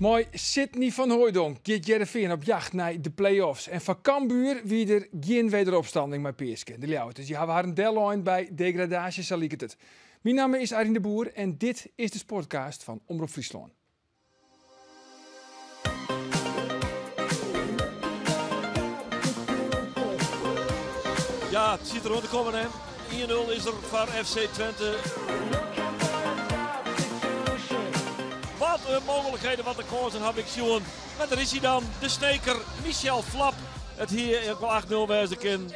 Mei Sydney van Hooijdonk giet Hearrenfean op jacht nei de play-offs. En foar Cambuur wie der gjin wederopstanding mei Peaske. De Ljouwerters dy hawwe harren dellein by degradaasje, sa liket it. Myn namme is Arjen de Boer en dit is de Sportcast fan Omrop Fryslân. Ja, it siet deroan te kommen hè. 1-0 is der foar FC Twente. Wat in mooglikheden, wat in kânsen haw ik sjoen. Mar dêr is hy dan, de Sneker Michel Vlap. It hie ek wol 8-0 wêze kinnen.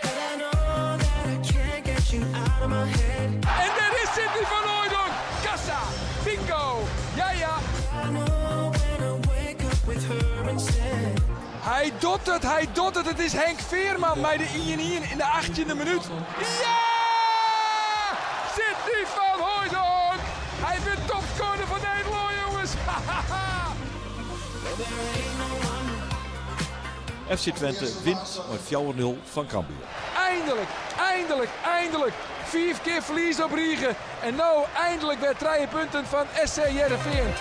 En dêr is Sydney van Hooijdonk! Kassa! Bingo! Ja ja! Hy docht it, hy docht it! It is Henk Veerman mei de ien-ien yn de achttjinde minút. Ja! Sydney van Hooijdonk! Hy wurdt topskoarder fan Nederlân, jonges! FC Twente wint mei 4-0 fan Cambuur. Eindelik, eindelik, eindelik! Fiif kear ferlies op rige en no eindelik wer trije punten fan SC Hearrenfean.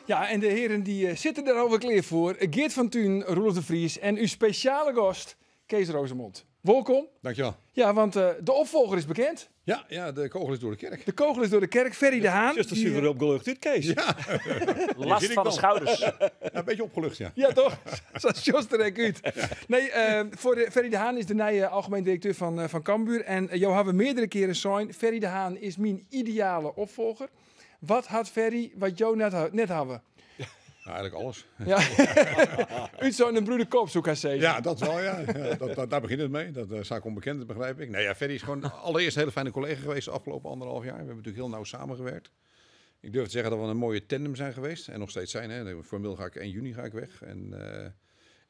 Ja, en de heren dy sitte der alwer klear foar. Geert van Tuinen, Roelof de Vries en ús spesjale gast Kees Roozemond. Wolkom. Dankjewel. Ja, want de opfolger is bekend. Ja, ja, de kogel is door de kerk. De kogel is door de kerk. Ferry de Haan. Sjochst der suver opgelucht út, Kees. Ja. Last fan de schouders. Ja, in bytsje opgelucht, ja. Ja, toch? Sa sjochst der ek út. Nee, foar de, Ferry de Haan is de nije algemien direkteur fan Cambuur. En jo hawwe meardere kearen sein, Ferry de Haan is myn ideale opfolger. Wat hat Ferry wat jo net hawwe? Nou, eigenlijk alles. Ja. Ut in brune kop, soe ik hast sizze. Ja, dat wel, ja. Ja, daar begint het mee. Dat zaak onbekend, dat begrijp ik. Nee, ja, Ferry is gewoon allereerst een hele fijne collega geweest de afgelopen anderhalf jaar. We hebben natuurlijk heel nauw samengewerkt. Ik durf te zeggen dat we een mooie tandem zijn geweest. En nog steeds zijn. Hè. Formeel ga ik 1 juni ga ik weg. En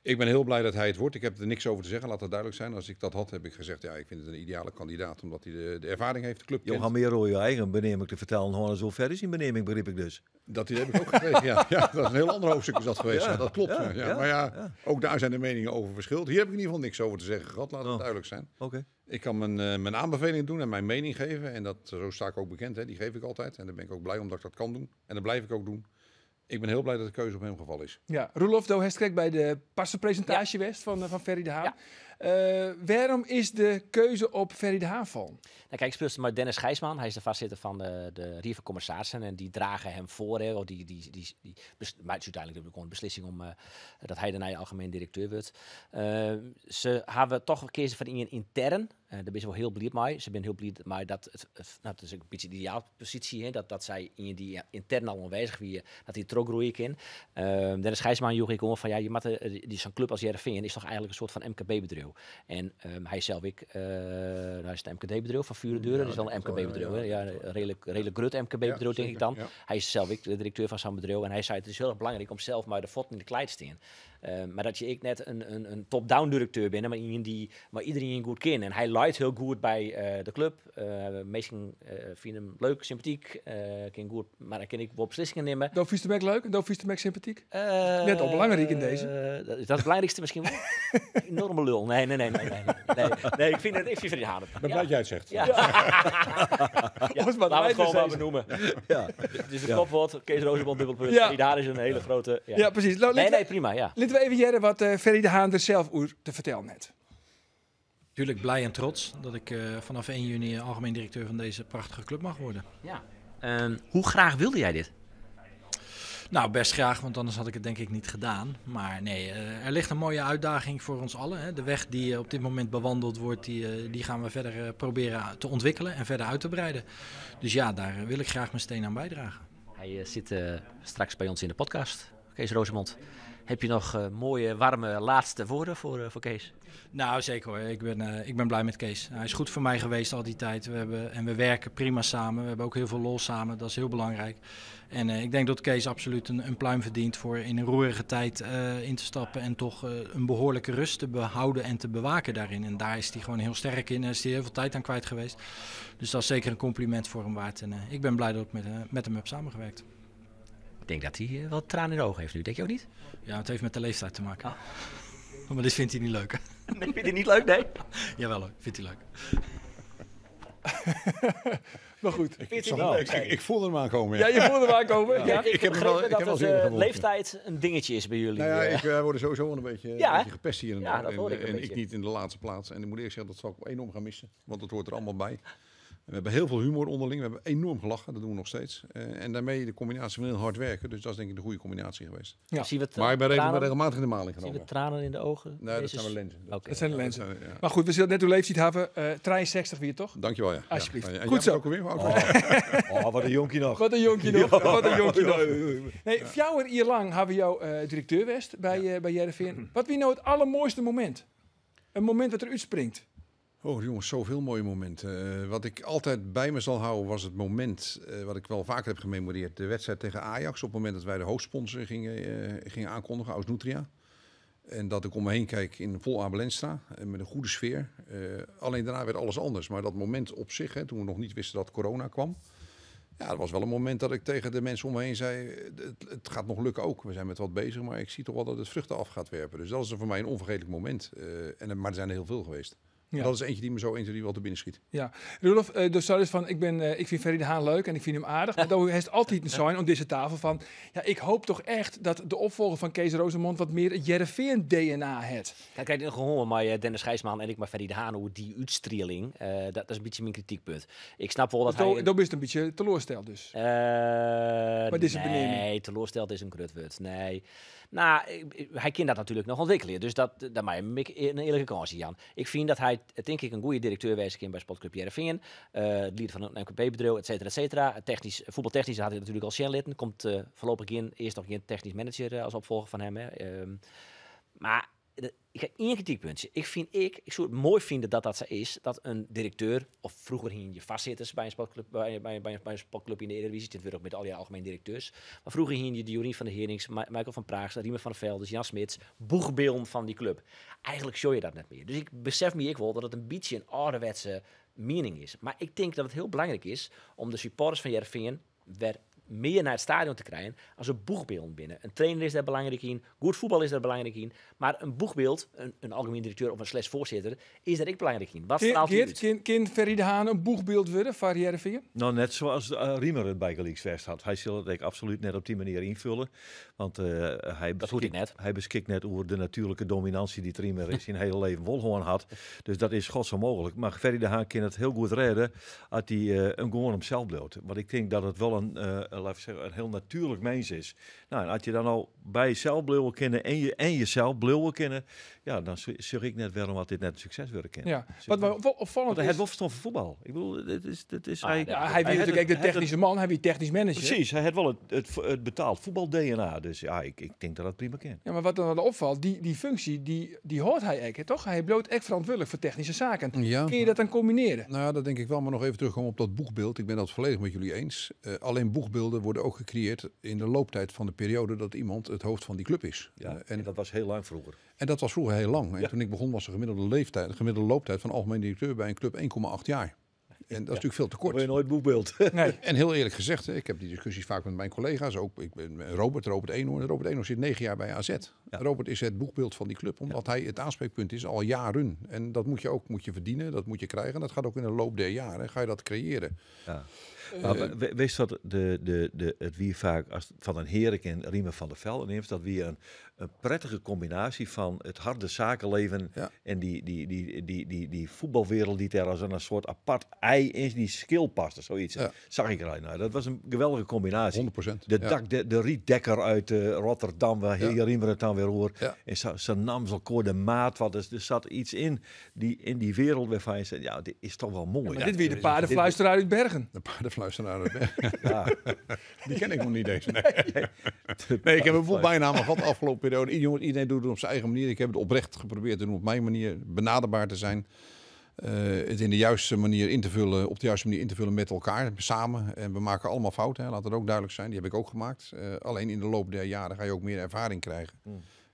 ik ben heel blij dat hij het wordt. Ik heb er niks over te zeggen, laat dat duidelijk zijn. Als ik dat had, heb ik gezegd, ja, ik vind het een ideale kandidaat. Omdat hij de ervaring heeft, de club Jo kent. ha mear oer jo eigen beneaming te fertellen, hân as oer Ferry syn beneaming, begryp ik dus. Dat idee heb ik ook gekregen, ja. Ja, dat is een heel ander hoofdstuk is dat geweest. Ja, dat klopt. Ja, Maar ja, ook daar zijn de meningen over verschillend. Hier heb ik in ieder geval niks over te zeggen gehad, laat het duidelijk zijn. Ik kan mijn aanbeveling doen en mijn mening geven. En dat, zo sta ik ook bekend, hè. Die geef ik altijd. En daar ben ik ook blij omdat ik dat kan doen. En dat blijf ik ook doen. Ik ben heel blij dat de keuze op hem gevallen is. Ja, Roelof, do hast krekt by de parsepresintaasje west fan Ferry de Haan. Wêrom is de keuze op Ferry de Haan fallen? Nou, kijk, ik speel met Dennis Gijsman. Hy is de foarsitter fan de Rie fan Kommissarissen. En dy drage him foar. Hè, of dy meitsje úteinlik gewoan de beslissing om dat hy de nije algemien direkteur wurdt. Se hawwe toch keazen foar ien yntern. Dêr binne se wol hiel bliid mei. Se binne hiel bliid mei dat it, no, it is in bytsje de ideale posysje, hè, dat sy ien dy't yntern al oanwêzich wie, dat hy trochgroeie kin. Dennis Gijsman joech ek oan fan, ja, je moatte, dy, sa'n klup as Hearrenfean is toch eigenlijk in soart fan M K B-bedriuw. En hy sels ek, no, is it in M K D-bedriuw fan Vuren Deuren? Ja, dat is wel in dat is wel, M K B-bedriuw, ja, hè? Ja, ja. redelijk grut M K B-bedriuw, Ja, tink ik zeker, dan. ja. Hy is sels ek de direkteur fan sa'n bedriuw en hy sei, it is hiel erch belangryk om sels mei de fuotten yn de klei te stean. Mar dat je ek net in top-down direkteur binne, mar ien dy't mei iderien goed kin. En hy leit hiel goed by de klup. Minsken fine him leuk, sympatyk, kin goed, mar hy kin ek wol beslissingen nimme. Do fynst him ek leuk en do fynst him ek sympatyk? Net al belangryk yn dizze. Dat is dat it belangrykste miskien wol? Enoarme lul. Nee, nee, nee, nee, nee, nee. Nee, ik fyn Ferry de Haan. Ik ben blij dat jij het zegt. Ja. Ja. Ons maar Laten we het gewoon maar wijzer. benoemen. Het is een kopwoord. Kees Roozemond, dubbelpunt. Ja. Ferry de Haan is een hele grote, ja. Ja, precies. Nou, Nee, nee, prima, ja. Litte we even hearre wat Ferry de Haan der sels oer te fertellen hat. Tuurlijk blij en trots dat ik vanaf 1 juni algemeen directeur van deze prachtige club mag worden. Ja. Hoe graag wilde jij dit? Nou, best graag, want anders had ik het denk ik niet gedaan. Maar nee, er ligt een mooie uitdaging voor ons allen. Hè. De weg die op dit moment bewandeld wordt, die gaan we verder proberen te ontwikkelen en verder uit te breiden. Dus daar wil ik graag mijn steen aan bijdragen. Hij zit straks bij ons in de podcast, Kees Roozemond. Heb je nog mooie, warme laatste woorden voor Kees? Nou, zeker hoor. Ik ben blij met Kees. Hij is goed voor mij geweest al die tijd. En we werken prima samen. We hebben ook heel veel lol samen. Dat is heel belangrijk. En ik denk dat Kees absoluut een pluim verdient voor in een roerige tijd in te stappen en toch een behoorlijke rust te behouden en te bewaken daarin. En daar is hij gewoon heel sterk in. Daar is hij heel veel tijd aan kwijt geweest. Dus dat is zeker een compliment voor hem waard. En ik ben blij dat ik met hem heb samengewerkt. Ik denk dat hij wel tranen in de ogen heeft nu, denk je ook niet? Ja, het heeft met de leeftijd te maken. Maar dit vindt hij niet leuk. Nee, vindt hij niet leuk, nee? Jawel hoor, vindt hij leuk. Maar goed. Ik, ik, ik voelde hem aankomen. Ja, je voelde hem aankomen. Ja. Ik, heb hem wel- begreep ik dat heb wel het zin in gevoeld. leeftijd een dingetje is bij jullie. Nou ja, ik wij worden sowieso wel een beetje, Ja, een hè? beetje gepest hier en Ja, daar. dat En, hoor ik een en ik beetje. niet in de laatste plaats. En ik moet eerlijk zeggen, dat zal ik enorm gaan missen. Want dat hoort er allemaal bij. En we hebben heel veel humor onderling. We hebben enorm gelachen. Dat doen we nog steeds. En daarmee de combinatie van heel hard werken. Dus dat is denk ik de goede combinatie geweest. Ja. Zien we Maar ik ben tranen? regelmatig in de maling Zien we genomen. tranen in de ogen? Nee, dat Deze zijn wel lenzen. Oké. Dat zijn de lenzen. Ja, ja. Maar goed, we zullen het net uw leeftijd hebben. 63 weer, toch? Dankjewel, ja. Alsjeblieft. Ja. En Goed jij zo. bent ook alweer? Hoe oud was je? Oh, wat een jonkie nog. Wat een jonkje nog. Wat een jonkje nog. Nee, 4 jaar lang hebben we jou directeur geweest bij Heerenveen. Wat wie nou het allermooiste moment? Een moment dat er uitspringt. Oh jongens, zoveel mooie momenten. Wat ik altijd bij me zal houden was het moment, wat ik wel vaker heb gememoreerd. De wedstrijd tegen Ajax op het moment dat wij de hoofdsponsor gingen aankondigen, Aus Nutria. En dat ik om me heen kijk in vol Abelenstra, met een goede sfeer. Alleen daarna werd alles anders. Maar dat moment op zich, hè, toen we nog niet wisten dat corona kwam. Ja, dat was wel een moment dat ik tegen de mensen om me heen zei, het gaat nog lukken ook. We zijn met wat bezig, maar ik zie toch wel dat het vruchten af gaat werpen. Dus dat is voor mij een onvergetelijk moment. Maar er zijn er heel veel geweest. Ja. Dat is eentje die me zo 1, 2, 3 wel te binnen schiet. Ja, Roelof, dus zo is van, ik vind Ferry de Haan leuk en ik vind hem aardig. Maar dan heeft altijd een zijn om deze tafel van, ja, ik hoop toch echt dat de opvolger van Kees Roozemond wat meer het Heerenveen DNA heeft. Kijk, kijk, nog gewoon maar Dennis Gijsman en ik, maar Ferry de Haan, hoe die uitstraling, dat is een beetje mijn kritiekpunt. Ik snap wel dat Dus hij... dat is het een beetje teleurgesteld dus. Maar dit is een benaming. Nee, teleurgesteld is een krutwoord. Nee. Nou, hij kan dat natuurlijk nog ontwikkelen. Dus daar maak ik een eerlijke kans, Jan. Ik vind dat hij, denk ik, een goede directeur wezen kan bij Sportclub Heerenveen. Het leader van een MKB-bedrijf, et cetera, et cetera. Technisch, voetbaltechnisch had hij natuurlijk al Sjen. Komt voorlopig in, eerst nog geen technisch manager als opvolger van hem. Hè. Maar ik heb één kritiekpuntje. Ik zou het mooi vinden dat dat zo is, dat een directeur, of vroeger hing je vastzitters bij een sportclub, bij een sportclub in de Eredivisie, dit wordt ook met al die algemeen directeurs. Maar vroeger hing je de Jorien van der Herings, Michael van Praag, Riemer van der Velde, Jan Smits, boegbeelden van die club. Eigenlijk show je dat net meer. Dus ik besef me ik wel dat het een beetje een ouderwetse mening is. Maar ik denk dat het heel belangrijk is om de supporters van Heerenveen weer meer naar het stadion te krijgen als een boegbeeld binnen. Een trainer is daar belangrijk in, goed voetbal is daar belangrijk in, maar een boegbeeld, een algemeen directeur of een slash voorzitter, is daar ook belangrijk in. Wat straalt hij uit? Kan Ferry de Haan een boegbeeld worden van Heerenveen? Nou, net zoals Riemer het bij Gelijksvest had. Hij zal het denk ik absoluut net op die manier invullen. Want hij beschikt net over de natuurlijke dominantie die Riemer in zijn hele leven wolhoorn had. Dus dat is gods onmogelijk. Maar Ferry de Haan kan het heel goed redden als hij een gewoon hemzelf bloot. Want ik denk dat het wel een, laat ik zeggen, een heel natuurlijk mens is. Nou, en als je dan al bij jezelf blijven kennen en jezelf blijven kennen, ja, dan zeg ik net waarom wat dit net een succes willen kennen. Ja, wat wel opvallend is. Hij het wel verstand van voetbal. Ik bedoel, dit is hij. Ja, hij is natuurlijk de technische man, hij is technisch manager. Precies, hij heeft wel het betaald voetbal DNA. Dus ja, ik denk dat dat prima kan. Ja, maar wat dan wel opvalt, die functie, die hoort hij echt, toch? Hij bloot echt verantwoordelijk voor technische zaken. Ja. Kun je dat dan combineren? Nou, dat denk ik wel, maar nog even terugkomen op dat boegbeeld. Ik ben dat volledig met jullie eens. Alleen boegbeelden worden ook gecreëerd in de looptijd van de periode dat iemand het hoofd van die club is. Ja, en dat was heel lang vroeger. En dat was vroeger heel lang. En toen ik begon was de gemiddelde looptijd van algemeen directeur bij een club 1,8 jaar. En dat is natuurlijk veel te kort. Wil je nooit boekbeeld. Nee. En heel eerlijk gezegd, ik heb die discussies vaak met mijn collega's. Ook ik ben Robert Eenhoorn. Robert Eenhoorn zit 9 jaar bij AZ. Ja. Robert is het boegbeeld van die club, omdat hij het aanspreekpunt is al jaren. En dat moet je ook verdienen, dat moet je krijgen. En dat gaat ook in de loop der jaren, ga je dat creëren. Ja. Maar wees dat het wie vaak als van een Herik en Riemer van der Velde neemt, dat wie een prettige combinatie van het harde zakenleven en die voetbalwereld die daar als een soort apart ei is, die skill past of zoiets. Ja. Zag ik eruit. Nou, dat was een geweldige combinatie. 100%. De rietdekker uit Rotterdam, waar Riemer het dan weer hoor. Ja. En ze nam zo'n de maat wat. Dus er zat iets in die wereld waarvan je zei, ja, dit is toch wel mooi. Ja, maar dit weer de paardenfluisteraar uit Bergen. De paardenfluisteraar uit Bergen. Ja. Die ken ik nog niet eens. Nee. Nee, ik heb een bijnamen gehad de afgelopen periode. Iedereen doet het op zijn eigen manier. Ik heb het oprecht geprobeerd te doen op mijn manier, benaderbaar te zijn. Het in de juiste manier in te vullen, op de juiste manier in te vullen met elkaar, samen. En we maken allemaal fouten, hè, laat dat ook duidelijk zijn. Die heb ik ook gemaakt. Alleen in de loop der jaren ga je ook meer ervaring krijgen.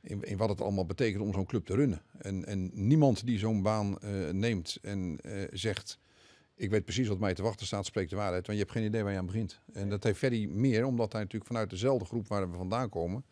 In wat het allemaal betekent om zo'n club te runnen. En niemand die zo'n baan neemt en zegt, ik weet precies wat mij te wachten staat, spreekt de waarheid. Want je hebt geen idee waar je aan begint. En dat heeft Ferry meer, omdat hij natuurlijk vanuit dezelfde groep waar we vandaan komen,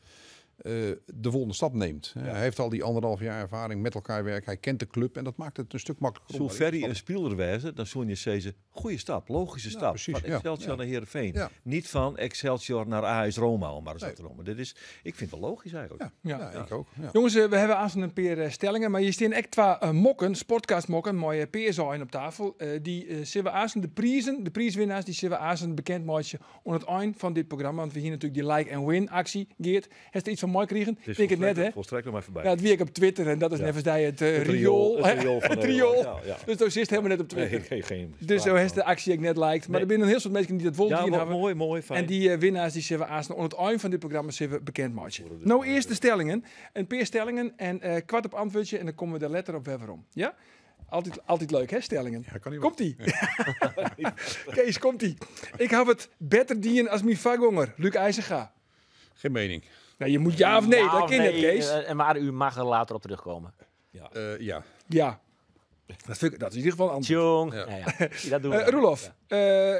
De volgende stap neemt. Hij heeft al die anderhalf jaar ervaring met elkaar werken. Hij kent de club en dat maakt het een stuk makkelijker. Soe Ferry een speler wezen, dan soe je zeggen, goede stap, logische stap. Van Excelsior naar Heerenveen. Niet van Excelsior naar AS Roma, om maar eens wat te noemen. Dit is, ik vind het wel logisch eigenlijk. Ja, ja, ik ook. Ja. Jongens, we hebben aan een paar stellingen, maar je staan echt twee mokken, sportcast mokken, mooie PSA op tafel. Die zullen we aan de prijzen, de prijswinnaars, die zullen we aan bekend maken aan het eind van dit programma. Want we hier natuurlijk die like and win actie, Geert. Heeft er iets van mooi gekregen? Het is Denk het net, hè? volstrekt nog maar voorbij. Ja, het wie ik op Twitter en dat is net als het Het riool. Het riool van Het riool. Nederland. Ja, ja. Dus zo zit het helemaal net op Twitter. Nee, geen Dus zo heeft de actie ik net liked. Maar Nee. er zijn een heel soort mensen die dat wel Ja, dien wat hebben. mooi, mooi, fijn. En die winnaars die zullen we aan het eind van dit programma zullen we bekend maken. Nou, eerst de stellingen. Een paar stellingen en kwart op antwoordje en dan komen we er letter op weer waarom. Ja? Altijd, altijd leuk, hè, stellingen? Ja, kan niet. Komt-ie. Kees, komt-ie. Ik heb het beter dien als mijn vagonger, Luc IJzerga. Geen mening. Nou, je moet ja of nee, Ja dat of kan nee, net, Kees. En maar u mag er later op terugkomen. Ja. Ja. Dat vind ik, dat is in ieder geval een antwoord. Tjong. Ja. Ja, ja. Zie, dat doen we. Roelof,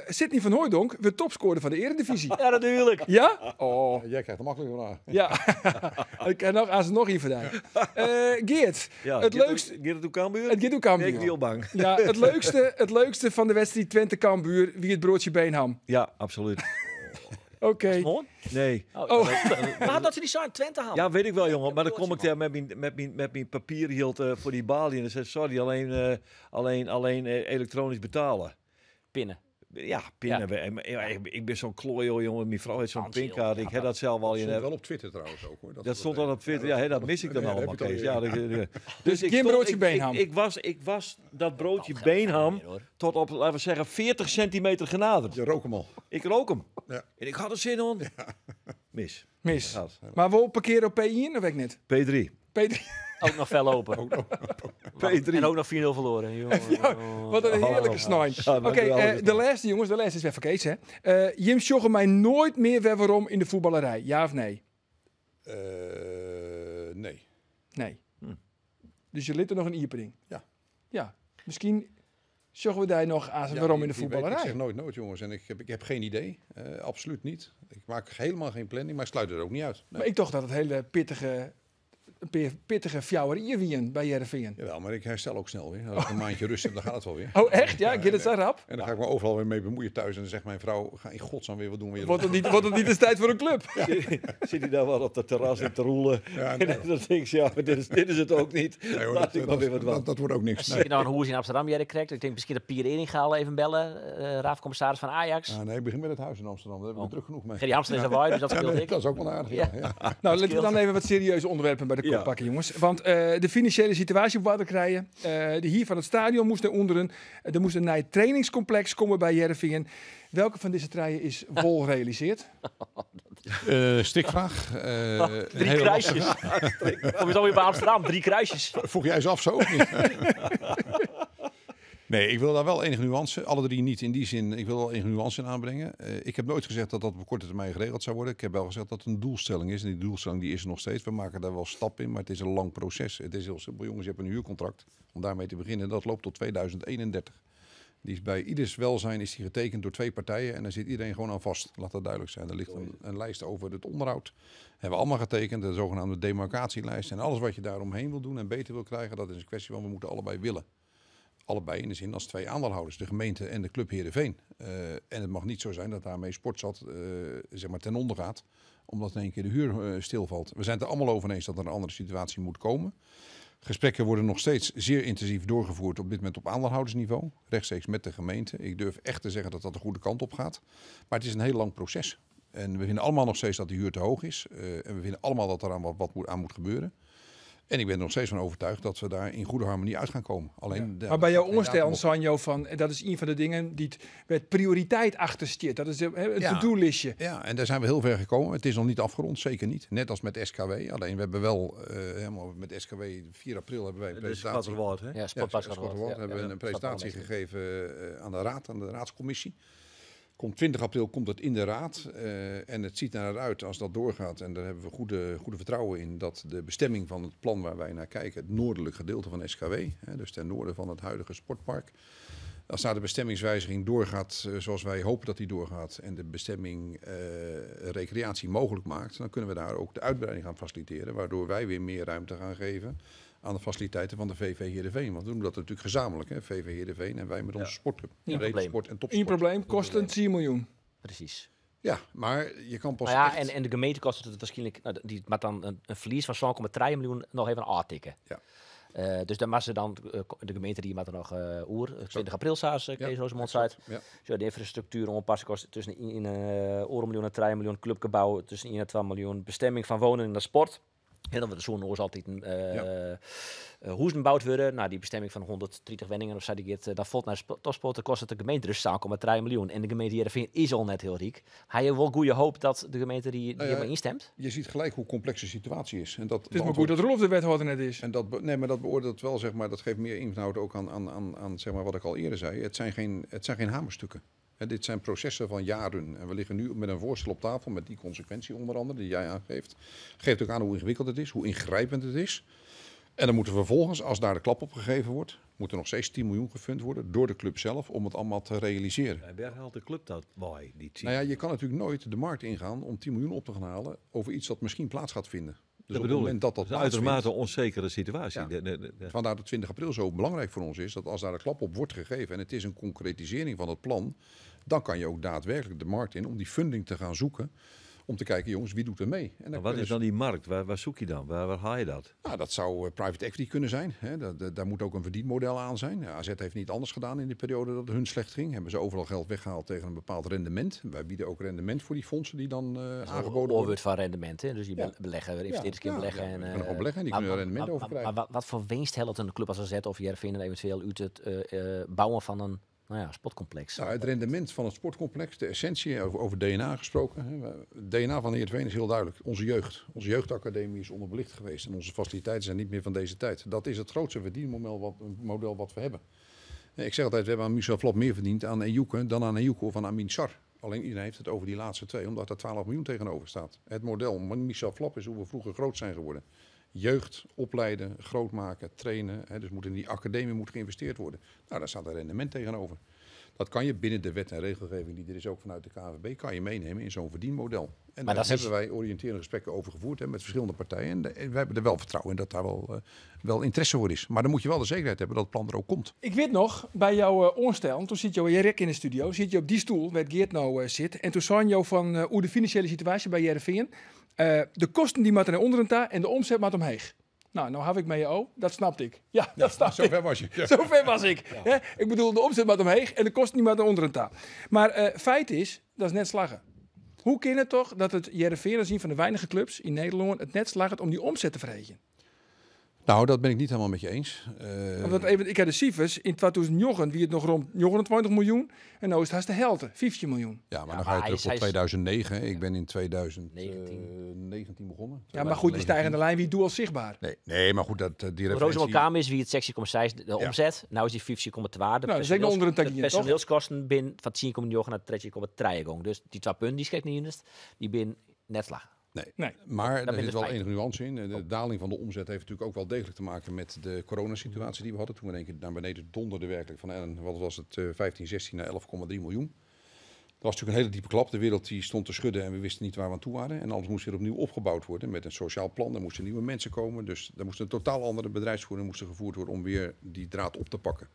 Sidney van Hooijdonk werd topscorer van de Eredivisie. Ja, natuurlijk. Ja? Oh. Jij krijgt de makkelijke vraag. Ja. Ik kan nog, als het nog hier vandaan. Geert, Ja, het leukste... Geert het Cambuur? Het Geert Cambuur. Nee, ik ben heel bang. Ja, het leukste van de wedstrijd Twente-Cambuur, wie het broodje Beenham. Ja, absoluut. Oké. Mooi. Nee. Oh. Oh. Maar dat ze die zijn Twente halen. Ja, weet ik wel, jongen. Maar dan kom ik broodje, daar met mijn papier hield voor die balie. En dan zei sorry, alleen elektronisch betalen. Pinnen. Ja, pinnen. Ja. Ik ben zo'n klooi, jongen. Mijn vrouw heeft zo'n Financieel, pinkaart. Ik heb dat zelf al. Dat in stond wel op Twitter trouwens ook, hoor. Dat stond al op Twitter. Ja, hè, dat mis ik dan Ja, dat allemaal, heb je Kees. toch Ja, dus ik Geen stond- broodje ik- beenham. Ik was dat broodje Dat beenham meer, hoor. tot op, laten we zeggen, 40 centimeter genaderd. Je rook hem al. Ik rook hem. Ja. En ik had er zin in. Mis. Mis. Gaat. Maar wel parkeren op P1 of weet ik net? P3. P3. Ook nog fel lopen. P3. En ook nog 4-0 verloren. Jongen. Wat een heerlijke snijn. Ja, Oké, dat is wel een de laatste jongens, de laatste is weer voor Kees, hè. Jim sjogge mij nooit meer weer waarom in de voetballerij. Ja of nee? Nee. Nee. Dus je ligt er nog een iepening. Ja. Ja. Misschien sjoggen we daar nog aan Ja, waarom in de wie weet. voetballerij. Ik zeg nooit nooit, jongens. En ik heb geen idee. Absoluut niet. Ik maak helemaal geen planning, maar ik sluit het ook niet uit. Nee. Maar ik dacht dat het hele pittige, pittige fjouwer hier wien bij Heerenveen. Jawel, maar ik herstel ook snel weer. Als ik een maandje rust heb, dan gaat het wel weer. Oh, echt? Ja, gaat het zo rap? En dan ga ik me overal weer mee bemoeien thuis. En dan zegt mijn vrouw, ga in godsnaam weer wat doen. Weer Wordt het niet eens tijd voor een club? Zit hij daar wel op dat terras in te roelen? Ja, En dan denk ik, ja, maar dit is het ook niet. Nee, hoor, Laat dat, ik maar weer wat dat, wat. dat wordt ook niks. Zie je nou een hoers in Amsterdam, jij krijgt. Ik denk misschien dat Pier Eringa al even bellen. Raadcommissaris van Ajax. Ah, nee, ik begin met het huis in Amsterdam. Daar heb ik er druk genoeg mee. Gerry Hamster is erbij, dus dat Ja, speelt nee, ik. dat is ook wel aardig. Ja. Ja. Nou, laten we dan even wat serieuze onderwerpen bij de kop pakken, jongens. Want de financiële situatie op water krijgen. De hier van het stadion moest naar onderen. Er moest een nieuw trainingscomplex komen bij Heerenveen. Welke van deze treien is wol gerealiseerd? Strikvraag. Een Drie hele kruisjes. Kom je dan weer bij Amsterdam? Drie kruisjes. Vroeg jij ze af zo? Of niet? Nee, ik wil daar wel enige nuance. Alle drie niet in die zin. Ik wil wel enige nuance in aanbrengen. Ik heb nooit gezegd dat dat op korte termijn geregeld zou worden. Ik heb wel gezegd dat het een doelstelling is. En die doelstelling die is er nog steeds. We maken daar wel stappen in, maar het is een lang proces. Het is heel simpel, jongens. Je hebt een huurcontract. Om daarmee te beginnen. Dat loopt tot 2031. Die is bij ieders welzijn is die getekend door twee partijen. En daar zit iedereen gewoon aan vast. Laat dat duidelijk zijn. Er ligt een lijst over het onderhoud. Hebben we allemaal getekend. De zogenaamde demarcatielijst. En alles wat je daaromheen wil doen en beter wil krijgen, dat is een kwestie van we moeten allebei willen. Allebei in de zin als twee aandeelhouders, de gemeente en de club Heerenveen. En het mag niet zo zijn dat daarmee Sportzat zeg maar ten onder gaat, omdat in één keer de huur stilvalt. We zijn het er allemaal over eens dat er een andere situatie moet komen. Gesprekken worden nog steeds zeer intensief doorgevoerd op dit moment op aandeelhoudersniveau, rechtstreeks met de gemeente. Ik durf echt te zeggen dat dat de goede kant op gaat. Maar het is een heel lang proces. En we vinden allemaal nog steeds dat de huur te hoog is. En we vinden allemaal dat er aan wat aan moet gebeuren. En ik ben er nog steeds van overtuigd dat we daar in goede harmonie uit gaan komen. Alleen, Maar bij jouw daar onderstel, datum op. Sanjo, van, dat is een van de dingen die het met prioriteit achter zit. Dat is een Ja. to-do-listje. Ja, en daar zijn we heel ver gekomen. Het is nog niet afgerond, zeker niet. Net als met SKW. Alleen we hebben wel, helemaal met SKW, 4 april hebben wij een Dat is presentatie. Quattrowoord, hè? Ja, Ja, Sportpark Sportpark ja. hebben we Ja, een presentatie Sportpark. gegeven aan de raad, aan de raadscommissie. Komt 20 april komt het in de raad. En het ziet naar uit als dat doorgaat. En daar hebben we goede vertrouwen in dat de bestemming van het plan waar wij naar kijken, het noordelijk gedeelte van SKW, hè, dus ten noorden van het huidige sportpark, Als daar de bestemmingswijziging doorgaat zoals wij hopen dat die doorgaat en de bestemming recreatie mogelijk maakt, dan kunnen we daar ook de uitbreiding gaan faciliteren, waardoor wij weer meer ruimte gaan geven aan de faciliteiten van de VV Heerenveen. Want we doen dat natuurlijk gezamenlijk, hè? VV Heerenveen en wij met onze sportclub. Geen probleem. Sport en topsport. Eén probleem, kost een 10 miljoen. Precies. Ja, maar je kan pas Nou ja, echt... en de gemeente kost het waarschijnlijk, nou, die maakt dan een verlies van 0,3 miljoen nog even aantikken. Ja. Dus dan mag ze dan, de gemeente die maakt er nog oer, 20 april s'avonds, Kees Roozemond zei. Ja. Zo, de infrastructuur aanpassen kost tussen 1 miljoen en 3 miljoen, clubgebouw tussen 1 en 2 miljoen, bestemming van wonen in de sport. En dan wordt zo'n oors altijd een hoezen gebouwd worden. Nou, die bestemming van 130 wenningen of zo, die gaat, dat valt naar topsport, dan kost het de gemeente dus 0,3 miljoen. En de gemeente Heerenveen is al net heel rijk. Hij heeft wel goede hoop dat de gemeente die Nou ja, helemaal instemt. Je ziet gelijk hoe complex de situatie is. En dat Het is maar goed dat Roelof de wethouder net is. En dat, nee, maar dat beoordeelt wel, zeg maar, dat geeft meer inhoud ook aan zeg maar, wat ik al eerder zei. Het zijn geen hamerstukken. Hè, dit zijn processen van jaren. En we liggen nu met een voorstel op tafel, met die consequentie onder andere, die jij aangeeft. Geeft ook aan hoe ingewikkeld het is, hoe ingrijpend het is. En dan moeten we vervolgens, als daar de klap op gegeven wordt, moet er nog steeds 10 miljoen gefund worden door de club zelf om het allemaal te realiseren. En waar haalt de club dat bij? Die 10? Nou ja, je kan natuurlijk nooit de markt ingaan om 10 miljoen op te gaan halen over iets dat misschien plaats gaat vinden. Dus dat op het bedoel moment ik. dat dat Dat is een plaatsvindt, uitermate onzekere situatie. Ja. Vandaar dat 20 april zo belangrijk voor ons is, dat als daar de klap op wordt gegeven en het is een concretisering van het plan, dan kan je ook daadwerkelijk de markt in om die funding te gaan zoeken. Om te kijken, jongens, wie doet er mee? En dan Maar wat kunnen is dan die markt? Waar zoek je dan? Waar haal je dat? Nou, dat zou private equity kunnen zijn. Hè. Daar moet ook een verdienmodel aan zijn. Ja, AZ heeft niet anders gedaan in de periode dat het hun slecht ging. Hebben ze overal geld weggehaald tegen een bepaald rendement. Wij bieden ook rendement voor die fondsen die dan aangeboden worden. Oorwoord van rendement, hè? Dus je beleggen, investeerders kunnen beleggen. Ja, en, die kunnen gewoon beleggen en die kunnen er rendement over krijgen. Maar wat voor winst helpt een club als AZ of Heerenveen eventueel uit het bouwen van een sportcomplex? Nou, het rendement van het sportcomplex, de essentie, over DNA gesproken. Hè. Het DNA van Heerenveen is heel duidelijk. Onze jeugd. Onze jeugdacademie is onderbelicht geweest en onze faciliteiten zijn niet meer van deze tijd. Dat is het grootste verdienmodel wat we hebben. Ik zeg altijd, we hebben aan Michel Vlap meer verdiend aan Ejuke dan aan Ejuke of aan Amin Sarr. Alleen iedereen heeft het over die laatste twee, omdat daar 12 miljoen tegenover staat. Het model Michel Vlap is hoe we vroeger groot zijn geworden. Jeugd opleiden, groot maken, trainen. Hè, dus moet in die academie moet geïnvesteerd worden. Nou, daar staat een rendement tegenover. Dat kan je binnen de wet en regelgeving die er is ook vanuit de KNVB, kan je meenemen in zo'n verdienmodel. En Maar daar dat is- hebben wij oriënterende gesprekken over gevoerd, hè, met verschillende partijen. En wij hebben er wel vertrouwen in dat daar wel interesse voor is. Maar dan moet je wel de zekerheid hebben dat het plan er ook komt. Ik weet nog, bij jouw ontstel, toen zit jou Jerk in de studio, zit je op die stoel waar Geert nou zit. En toen zei jou van hoe de financiële situatie bij Heerenveen, de kosten die moeten naar onderen ta en de omzet moet omheeg. Nou heb ik met jou, dat snapte ik. Ja, dat snapte ik. Zover was je. Ja. Zover was ik. Hè? Ik bedoel, de omzet moet omheeg en de kosten die moeten naar onderen ta. Maar feit is, dat is net slagen. Hoe kan het toch dat het Heerenveen als een van de weinige clubs in Nederland het net slaagt om die omzet te verhegen? Nou, dat ben ik niet helemaal met je eens. Omdat even, ik heb de cijfers, in 2009 wie het nog rond 29 miljoen en nu is het haast de helft, 15 miljoen. Ja, maar Ja, dan ga maar je terug hij tot is- 2009. Ik ben in 2019 begonnen. Ja, maar goed, die stijgende lijn, wie doe al zichtbaar. Nee, maar goed, dat, die referentie... Roozemond Kamer is wie het 16,6 de omzet. Nou is die 15,2. De Nou, dat is ook onder een takje, de toch? personeelskosten bin van 10,9 naar 13,3 gong. Dus die 2 punten die schrik niet in, die bin net laag. Nee. Nee. Maar ben er de zit wel feiten. enige nuance in. De daling van de omzet heeft natuurlijk ook wel degelijk te maken met de coronasituatie die we hadden. Toen we in één keer naar beneden donderden werkelijk van, en wat was het, 15, 16 naar 11,3 miljoen. Dat was natuurlijk een hele diepe klap. De wereld die stond te schudden en we wisten niet waar we aan toe waren. En alles moest weer opnieuw opgebouwd worden met een sociaal plan. Er moesten nieuwe mensen komen. Dus er moest een totaal andere bedrijfsvoering moesten gevoerd worden om weer die draad op te pakken.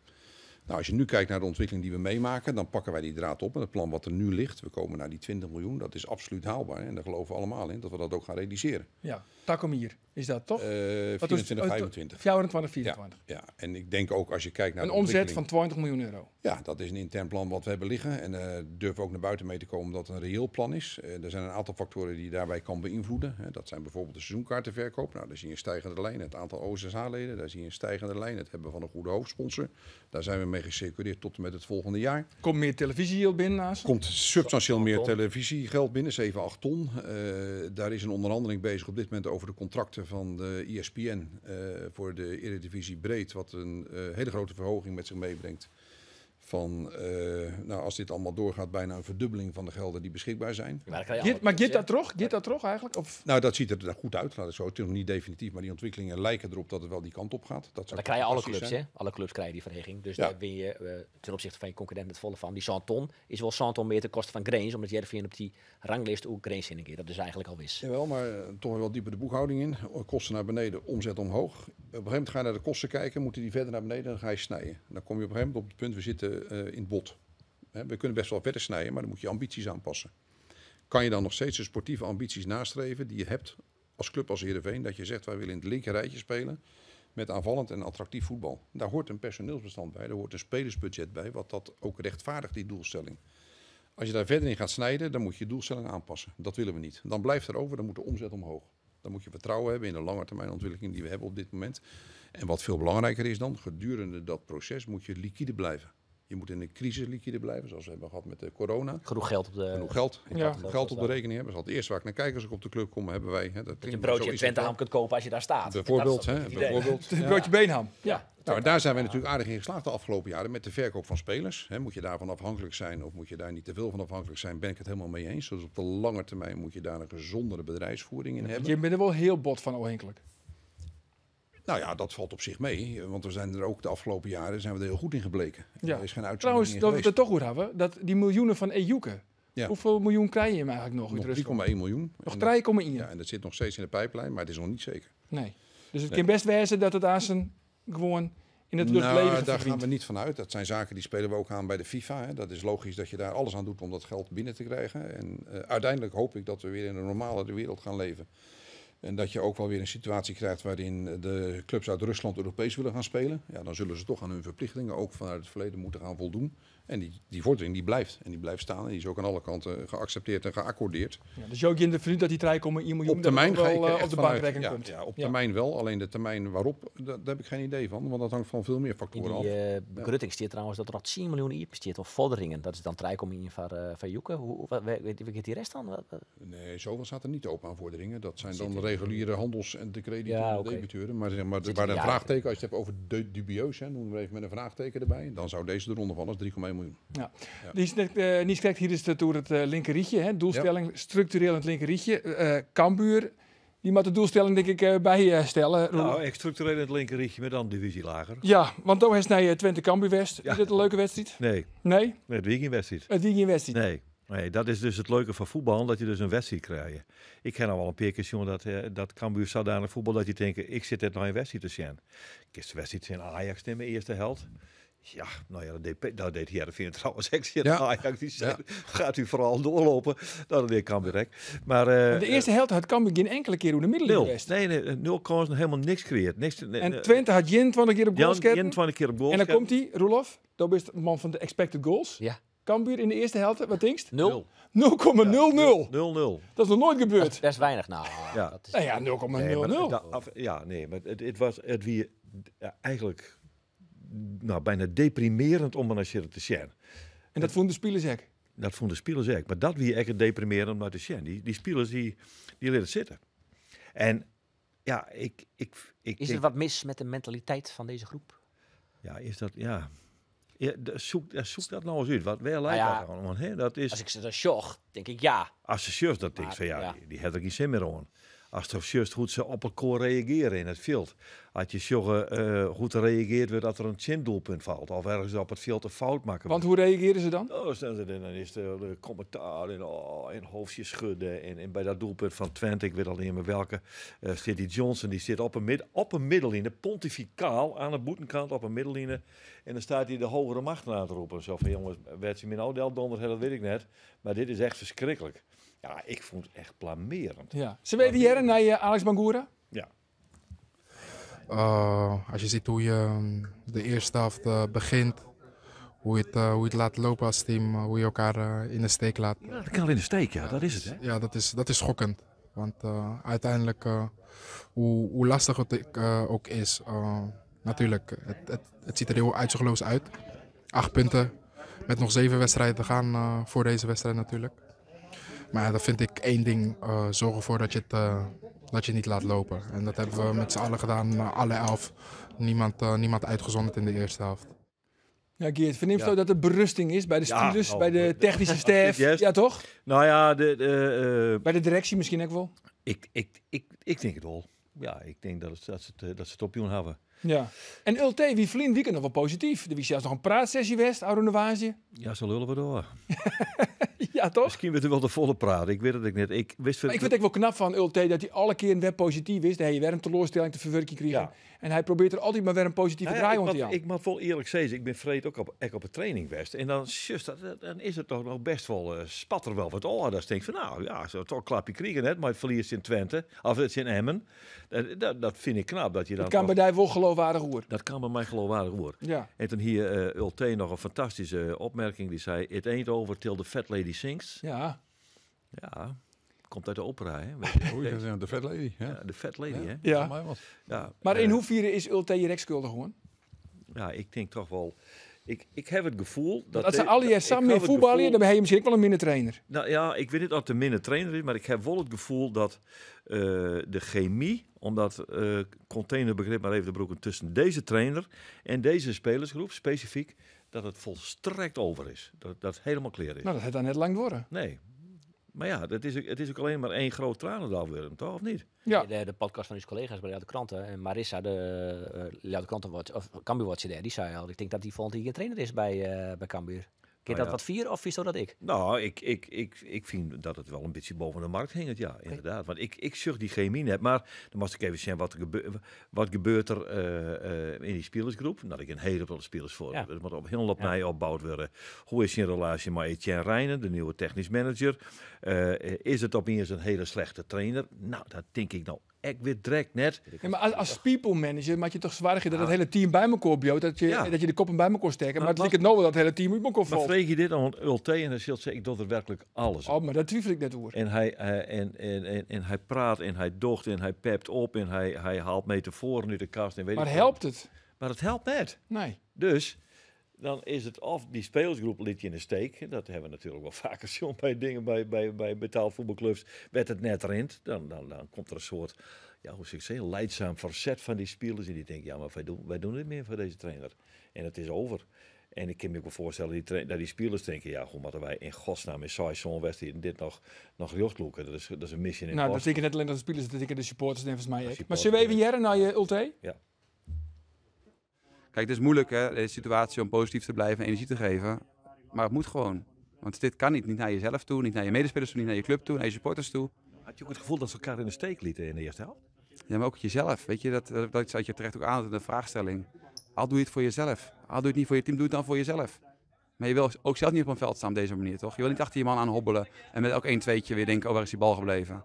Nou, als je nu kijkt naar de ontwikkeling die we meemaken, dan pakken wij die draad op. En het plan wat er nu ligt, we komen naar die 20 miljoen, dat is absoluut haalbaar. En daar geloven we allemaal in dat we dat ook gaan realiseren. Ja, takomier is dat toch? Wat is- 24, 25. 24, 24. Ja, en ik denk ook als je kijkt naar Een de omzet ontwikkeling- van 20 miljoen euro. Ja, dat is een intern plan wat we hebben liggen. En durf ook naar buiten mee te komen dat het een reëel plan is. Er zijn een aantal factoren die je daarbij kan beïnvloeden. Hè. Dat zijn bijvoorbeeld de seizoenkaartenverkoop. Nou, daar zie je een stijgende lijn. Het aantal OSSH-leden, daar zie je een stijgende lijn. Het hebben van een goede hoofdsponsor. Daar zijn we mee gesecureerd tot en met het volgende jaar. Komt meer televisieyield binnen naast? Komt substantieel meer ton. televisiegeld binnen, 7, 8 ton. Daar is een onderhandeling bezig op dit moment over de contracten van de ESPN voor de Eredivisie breed. Wat een hele grote verhoging met zich meebrengt. Van, nou, als dit allemaal doorgaat, bijna een verdubbeling van de gelden die beschikbaar zijn. Maar, dan krijg je alle Maar clubs, gaat hè? dat terug? Gaat dat terug eigenlijk? Of? Nou, dat ziet er goed uit. Laat het zo. Het is nog niet definitief, maar die ontwikkelingen lijken erop dat het wel die kant op gaat. Dat zou Dan krijg je alle fantastisch clubs, zijn. hè? Alle clubs krijgen die verheging. Dus Ja. daar win je ten opzichte van je concurrent met volle van. Die Santon is wel Santon meer ten koste van Grains, omdat Heerenveen op die ranglijst ook Grains in een keer. Dat is eigenlijk al wis. Jawel, maar toch wel dieper de boekhouding in. Kosten naar beneden, omzet omhoog. Op een gegeven moment ga je naar de kosten kijken, moeten die verder naar beneden, dan ga je snijden. En dan kom je op een gegeven moment op het punt, we zitten in het bot. Hè, we kunnen best wel verder snijden, maar dan moet je ambities aanpassen. Kan je dan nog steeds de sportieve ambities nastreven die je hebt als club als Heerenveen? Dat je zegt, wij willen in het linker rijtje spelen met aanvallend en attractief voetbal. Daar hoort een personeelsbestand bij, daar hoort een spelersbudget bij, wat dat ook rechtvaardigt, die doelstelling. Als je daar verder in gaat snijden, dan moet je je doelstelling aanpassen. Dat willen we niet. Dan blijft er over, dan moet de omzet omhoog. Dan moet je vertrouwen hebben in de lange termijn ontwikkeling die we hebben op dit moment. En wat veel belangrijker is dan, gedurende dat proces moet je liquide blijven. Je moet in een crisis liquide blijven, zoals we hebben gehad met de corona. Genoeg geld op de... Genoeg geld. Ik Ja. had genoeg geld op de rekening hebben. Dat is altijd het eerste waar ik naar kijk als ik op de club kom. Hebben wij, hè, dat Dat je klinkt een maar zo broodje is het Twente wel. ham kunt kopen als je daar staat. Bijvoorbeeld, Dat is hè, het idee. bijvoorbeeld. Een broodje beenham. Ja. Nou, en daar zijn wij natuurlijk aardig in geslaagd de afgelopen jaren met de verkoop van spelers. Hè, moet je daarvan afhankelijk zijn of moet je daar niet te veel van afhankelijk zijn, ben ik het helemaal mee eens. Dus op de lange termijn moet je daar een gezondere bedrijfsvoering in hebben. Je bent er wel heel bot van afhankelijk. Nou ja, dat valt op zich mee, want we zijn er ook de afgelopen jaren zijn we er heel goed in gebleken. Ja. Er is geen uitzondering Trouwens, in dat we het geweest. er toch goed hebben, dat die miljoenen van Ejuke. Ja. Hoeveel miljoen krijg je hem eigenlijk nog? uit Nog Rusland? 3,1 miljoen. Nog En 3,1. Ja, en dat zit nog steeds in de pijplijn, maar het is nog niet zeker. Nee. Dus het Nee. kan best wezen dat het aan zijn gewoon in het luchtledige Nou, daar gaan verdwijnt. we niet van uit. Dat zijn zaken die spelen we ook aan bij de FIFA. Hè. Dat is logisch dat je daar alles aan doet om dat geld binnen te krijgen. En uiteindelijk hoop ik dat we weer in een normalere wereld gaan leven. En dat je ook wel weer een situatie krijgt waarin de clubs uit Rusland Europees willen gaan spelen. Ja, dan zullen ze toch aan hun verplichtingen ook vanuit het verleden moeten gaan voldoen. En die vordering die blijft. En die blijft staan. En die is ook aan alle kanten geaccepteerd en geaccordeerd. Ja, dus ook in de verdient dat die 3,1 miljoen Op termijn dat ga het ik wel er echt op de vanuit. bankrekening Ja, komt. ja, op Ja. termijn wel. Alleen de termijn waarop, daar heb ik geen idee van. Want dat hangt van veel meer In factoren die af. begrutting staat trouwens dat er nog 10 miljoen hier besteedt of vorderingen. Dat is dan 3,1 van Joeke. Wie gaat die rest dan? Wat? Nee, zoveel staat er niet open aan vorderingen. Dat zijn Zit dan de er- reguliere handels- en de crediteuren Ja, en oké. debiteuren. Maar, zeg maar Zit waar er een ja. vraagteken, als je het hebt over dubieus, hè, noemen we even met een vraagteken erbij, dan zou deze eronder vallen, dat is 3,1 miljoen. Ja. Ja. Die is net, niet correct, hier is het door het linkerrietje. Hè? Doelstelling, structureel in het linkerrietje. Cambuur, die moet de doelstelling denk ik bijstellen. Roel. Nou, echt structureel in het linkerrietje, maar dan divisie lager. Ja, want dan is naar Twente Cambuur West. Ja. Is dit een leuke wedstrijd? Nee, Nee, nee, het weekendwedstrijd. het weekendwedstrijd. Nee. Nee, dat is dus het leuke van voetbal, dat je dus een wedstrijd krijgt. Ik ken al wel een paar keer zien dat Cambuur zodanig voetbal dat je denkt, ik zit net nog een wedstrijd te zien. Ik is de wedstrijd in Ajax in mijn eerste helft. Ja, nou ja, dat deed Heerenveen trouwens. Ik zit Ja. Ajax, die zei, gaat u vooral doorlopen. Nou, dat deed Cambuur ook. Maar, De eerste helft had Cambuur geen enkele keer hoe de middelen nul. geweest. Nee, nee, nul kansen, helemaal niks creëert. Niks, nee, En nee. Twente had 21 keer op goal Jan, schieten. 21 keer op goal En dan komt hij, Roelof, dat is de man van de expected goals. Ja. Cambuur in de eerste helft, wat denkst? 0? 0,00. 0-0. Dat is nog nooit Dat gebeurd. is best weinig. Nou, Ja. dat is, Nou ja, 0,00. Nee, maar ja, nee, maar het was het wie, ja, eigenlijk nou, bijna deprimerend om naar te zien. En dat vonden de spelers ook. Dat vonden de spelers ook. Maar dat wie echt deprimerend om naar te zien. Die spelers die leren zitten. En ja, ik is denk- er wat mis met de mentaliteit van deze groep? Ja, is dat, ja. Ja, zoek dat nou eens uit. Wat, waar lijkt Nou ja, dat aan? Want, hè, dat is, Als ik ze dan zocht, denk ik ja. als ze juist dat denkt, Maar, van ja, ja. die hebben er geen zin meer aan. Als ze juist goed ze op elkaar reageren in het veld. Als je zorgen goed gereageerd wordt dat er een chindoelpunt valt. Of ergens op het veld een fout maken. Want hoe reageren ze dan? Oh, dan is de commentaar en, oh, en hoofdje schudden. En bij dat doelpunt van Twente, ik weet al niet meer welke, zit die Johnson, die zit op een middelline, pontificaal aan de boetenkant op een middelline. En dan staat hij de hogere macht aan te roepen. Zo van, jongens, werd ze me nou del donder, dat weet ik net. Maar dit is echt verschrikkelijk. Ja, ik vond het echt blamerend. Ja. Ze weten hier naar Alex Bangura? Ja. Als je ziet hoe je de eerste helft begint, hoe je het laat lopen als team, hoe je elkaar in de steek laat. Ja, dat kan in de steek, ja, dat is het, hè? Ja, dat is schokkend. Want uiteindelijk, hoe lastig het ook is, natuurlijk, het ziet er heel uitzichtloos uit. 8 punten, met nog 7 wedstrijden te gaan voor deze wedstrijd natuurlijk. Maar ja, dat vind ik één ding, zorg ervoor dat je het, dat je niet laat lopen. En dat hebben we met z'n allen gedaan, alle 11. Niemand uitgezonderd in de eerste helft. Ja, Geert, vernimst ja. dat er berusting is bij de spelers, ja, nou, bij de technische staf? Ja, toch? Nou ja, de, bij de directie misschien ook wel? Ik denk het wel. Ja, ik denk dat ze het opjoen hebben. Ja. En Ulte, wie vlien weekend nog wel positief. Er was zelfs nog een praatsessie West, Oude. Ja, zo lullen we door. Ja, toch? Misschien werd er wel de volle praat. Ik weet het ik net. Ik wist maar ik vind het ook wel knap van Ulte dat hij alle keer weer positief is. Dat hij weer een teleurstelling te verwerken kreeg. Ja. En hij probeert er altijd maar weer een positieve nou ja, draai om te gaan. Ik moet wel eerlijk zeggen, ik ben vreed ook op een training geweest. En dan, just, dan is het toch nog best wel, spat er wel wat al. Dan denk ik van, nou ja, zo toch klapje kriegen net, maar het verliest in Twente, of het is in Emmen. Dat vind ik knap. Dat je dan dat kan bij mij wel geloofwaardig hoor. Dat kan bij mij geloofwaardig hoor. Ja. En toen hier Ulte nog een fantastische opmerking. Die zei, it ain't over till the fat lady sings. Ja. Ja. Komt uit de opera, hè? Oei, de Fat Lady. Ja, ja de Fat Lady, ja. Hè? Ja. Ja. Maar in hoeverre is Ulte hier schuldig gewoon? Ja, ik denk toch wel... Ik heb het gevoel dat... Als ze alle jaar samen meer voetballen, dan ben je misschien ook wel een minder trainer. Nou ja, ik weet niet of het een minder trainer is, maar ik heb wel het gevoel dat de chemie, om dat containerbegrip maar even te broeken, tussen deze trainer en deze spelersgroep specifiek, dat het volstrekt over is. Dat het helemaal klaar is. Nou, dat het dan net lang worden. Nee. Maar ja, het is ook alleen maar één groot tranendalwurm, toch? Of niet? Ja. De podcast van uw collega's bij de kranten. En Marissa, de krantenwatch, of Cambuur daar, die zei al, ik denk dat die volgende keer trainer is bij Cambuur. Keer dat wat vier of is dat ik? Nou, ik vind dat het wel een beetje boven de markt hing. Ja, okay. Inderdaad. Want ik zucht die chemie net. Maar dan moest ik even zien wat gebeurt er in die spelersgroep. Nou, ik een hele veel spelers voor. Ja. Dat moet op heel opnieuw opgebouwd worden. Hoe is zijn relatie met Etienne Reijnen, de nieuwe technisch manager? Is het opeens een hele slechte trainer? Nou, dat denk ik nou. Ik weer direct net. Ja, maar als people manager moet je toch zwaar dat het hele team bij elkaar bioot, dat je de koppen bij elkaar steken. Maar het lijkt het nou wel dat het hele team uit elkaar valt. Maar vreeg je dit aan Ulte en dan zult zeggen, ik doe er werkelijk alles op. Oh, maar dat twijfel ik net hoor. En hij, en hij praat en hij docht en hij pept op en hij haalt metaforen uit de kast. En weet maar helpt het? Maar het helpt net. Nee. Dus dan is het of die spelersgroep liet je in de steek. Dat hebben we natuurlijk wel vaker zien bij dingen bij betaald voetbalclubs. Werd het net rent, dan komt er een soort, ja, hoe zou ik zeggen, leidzaam verzet van die spelers. En die denken, ja, maar wij doen het meer voor deze trainer. En het is over. En ik kan me ook wel voorstellen dat die spelers denken, ja, hoe moeten wij in godsnaam in zo'n wedstrijd dit nog jochtloeken? Dat is een mission in. Nou, dat denk ik net alleen dat de spelers, dat denken de supporters, volgens mij ook. Maar zullen we even jaren naar je Ulte? Ja. Kijk, het is moeilijk, hè, deze situatie om positief te blijven en energie te geven. Maar het moet gewoon. Want dit kan niet. Niet naar jezelf toe, niet naar je medespelers toe, niet naar je club toe, naar je supporters toe. Had je ook het gevoel dat ze elkaar in de steek lieten in de eerste helft? Ja, maar ook jezelf. Weet je, dat zat je terecht ook aan in de vraagstelling. Al doe je het voor jezelf. Al doe je het niet voor je team, doe het dan voor jezelf. Maar je wil ook zelf niet op een veld staan op deze manier, toch? Je wil niet achter je man aan hobbelen en met elk 1-2'tje weer denken, oh, waar is die bal gebleven?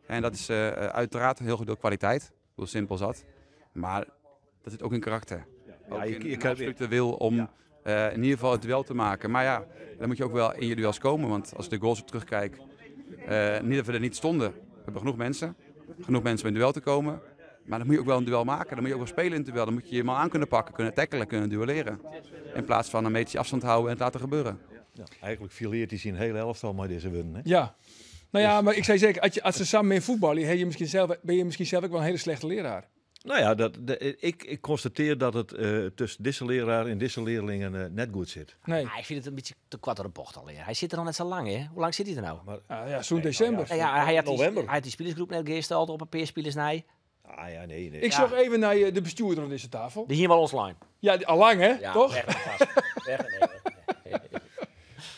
En dat is uiteraard heel goed door kwaliteit. Heel simpel zat. Maar dat zit ook in karakter. Ja, je kan absoluut de wil om in ieder geval het duel te maken. Maar ja, dan moet je ook wel in je duels komen. Want als ik de goals op terugkijk, niet dat we er niet stonden. We hebben genoeg mensen. Genoeg mensen om in duel te komen. Maar dan moet je ook wel een duel maken. Dan moet je ook wel spelen in het duel. Dan moet je je man aan kunnen pakken, kunnen tackelen, kunnen duelleren. In plaats van een metertje afstand houden en het laten gebeuren. Ja, eigenlijk fileert hij zijn hele elftal maar deze winnen. Hè? Ja. Nou ja, maar ik zei zeker, als ze samen meer voetballen, ben je misschien zelf ook wel een hele slechte leraar. Nou ja, ik constateer dat het tussen deze leraar en deze leerlingen net goed zit. Nee. Ah, ik vind het een beetje te kwart door de bocht alweer. Hij zit er al net zo lang, hè? Hoe lang zit hij er nou? Maar, ja, zo'n december. Nou ja, hij had die spelersgroep net gesteld op een paar spelers. Nee. Ah ja, nee. Ik zocht even naar de bestuurder aan deze tafel. Die hier wel online. Ja, al lang, hè? Ja, toch? Weg, nee.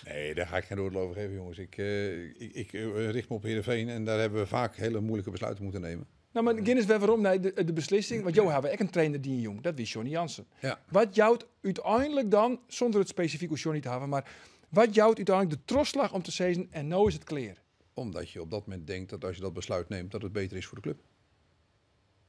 Nee, daar ga ik geen oordeel over geven, jongens. Ik richt me op Heerenveen en daar hebben we vaak hele moeilijke besluiten moeten nemen. Nou, maar Guinness weer waarom naar de beslissing. Want jou hebben we echt een trainer die jong. Dat was Johnny Jansen. Ja. Wat jouwt uiteindelijk dan, zonder het specifiek over Johnny te hebben, maar wat jouwt uiteindelijk de trosslag om te zeggen en nou is het clear? Omdat je op dat moment denkt dat als je dat besluit neemt, dat het beter is voor de club.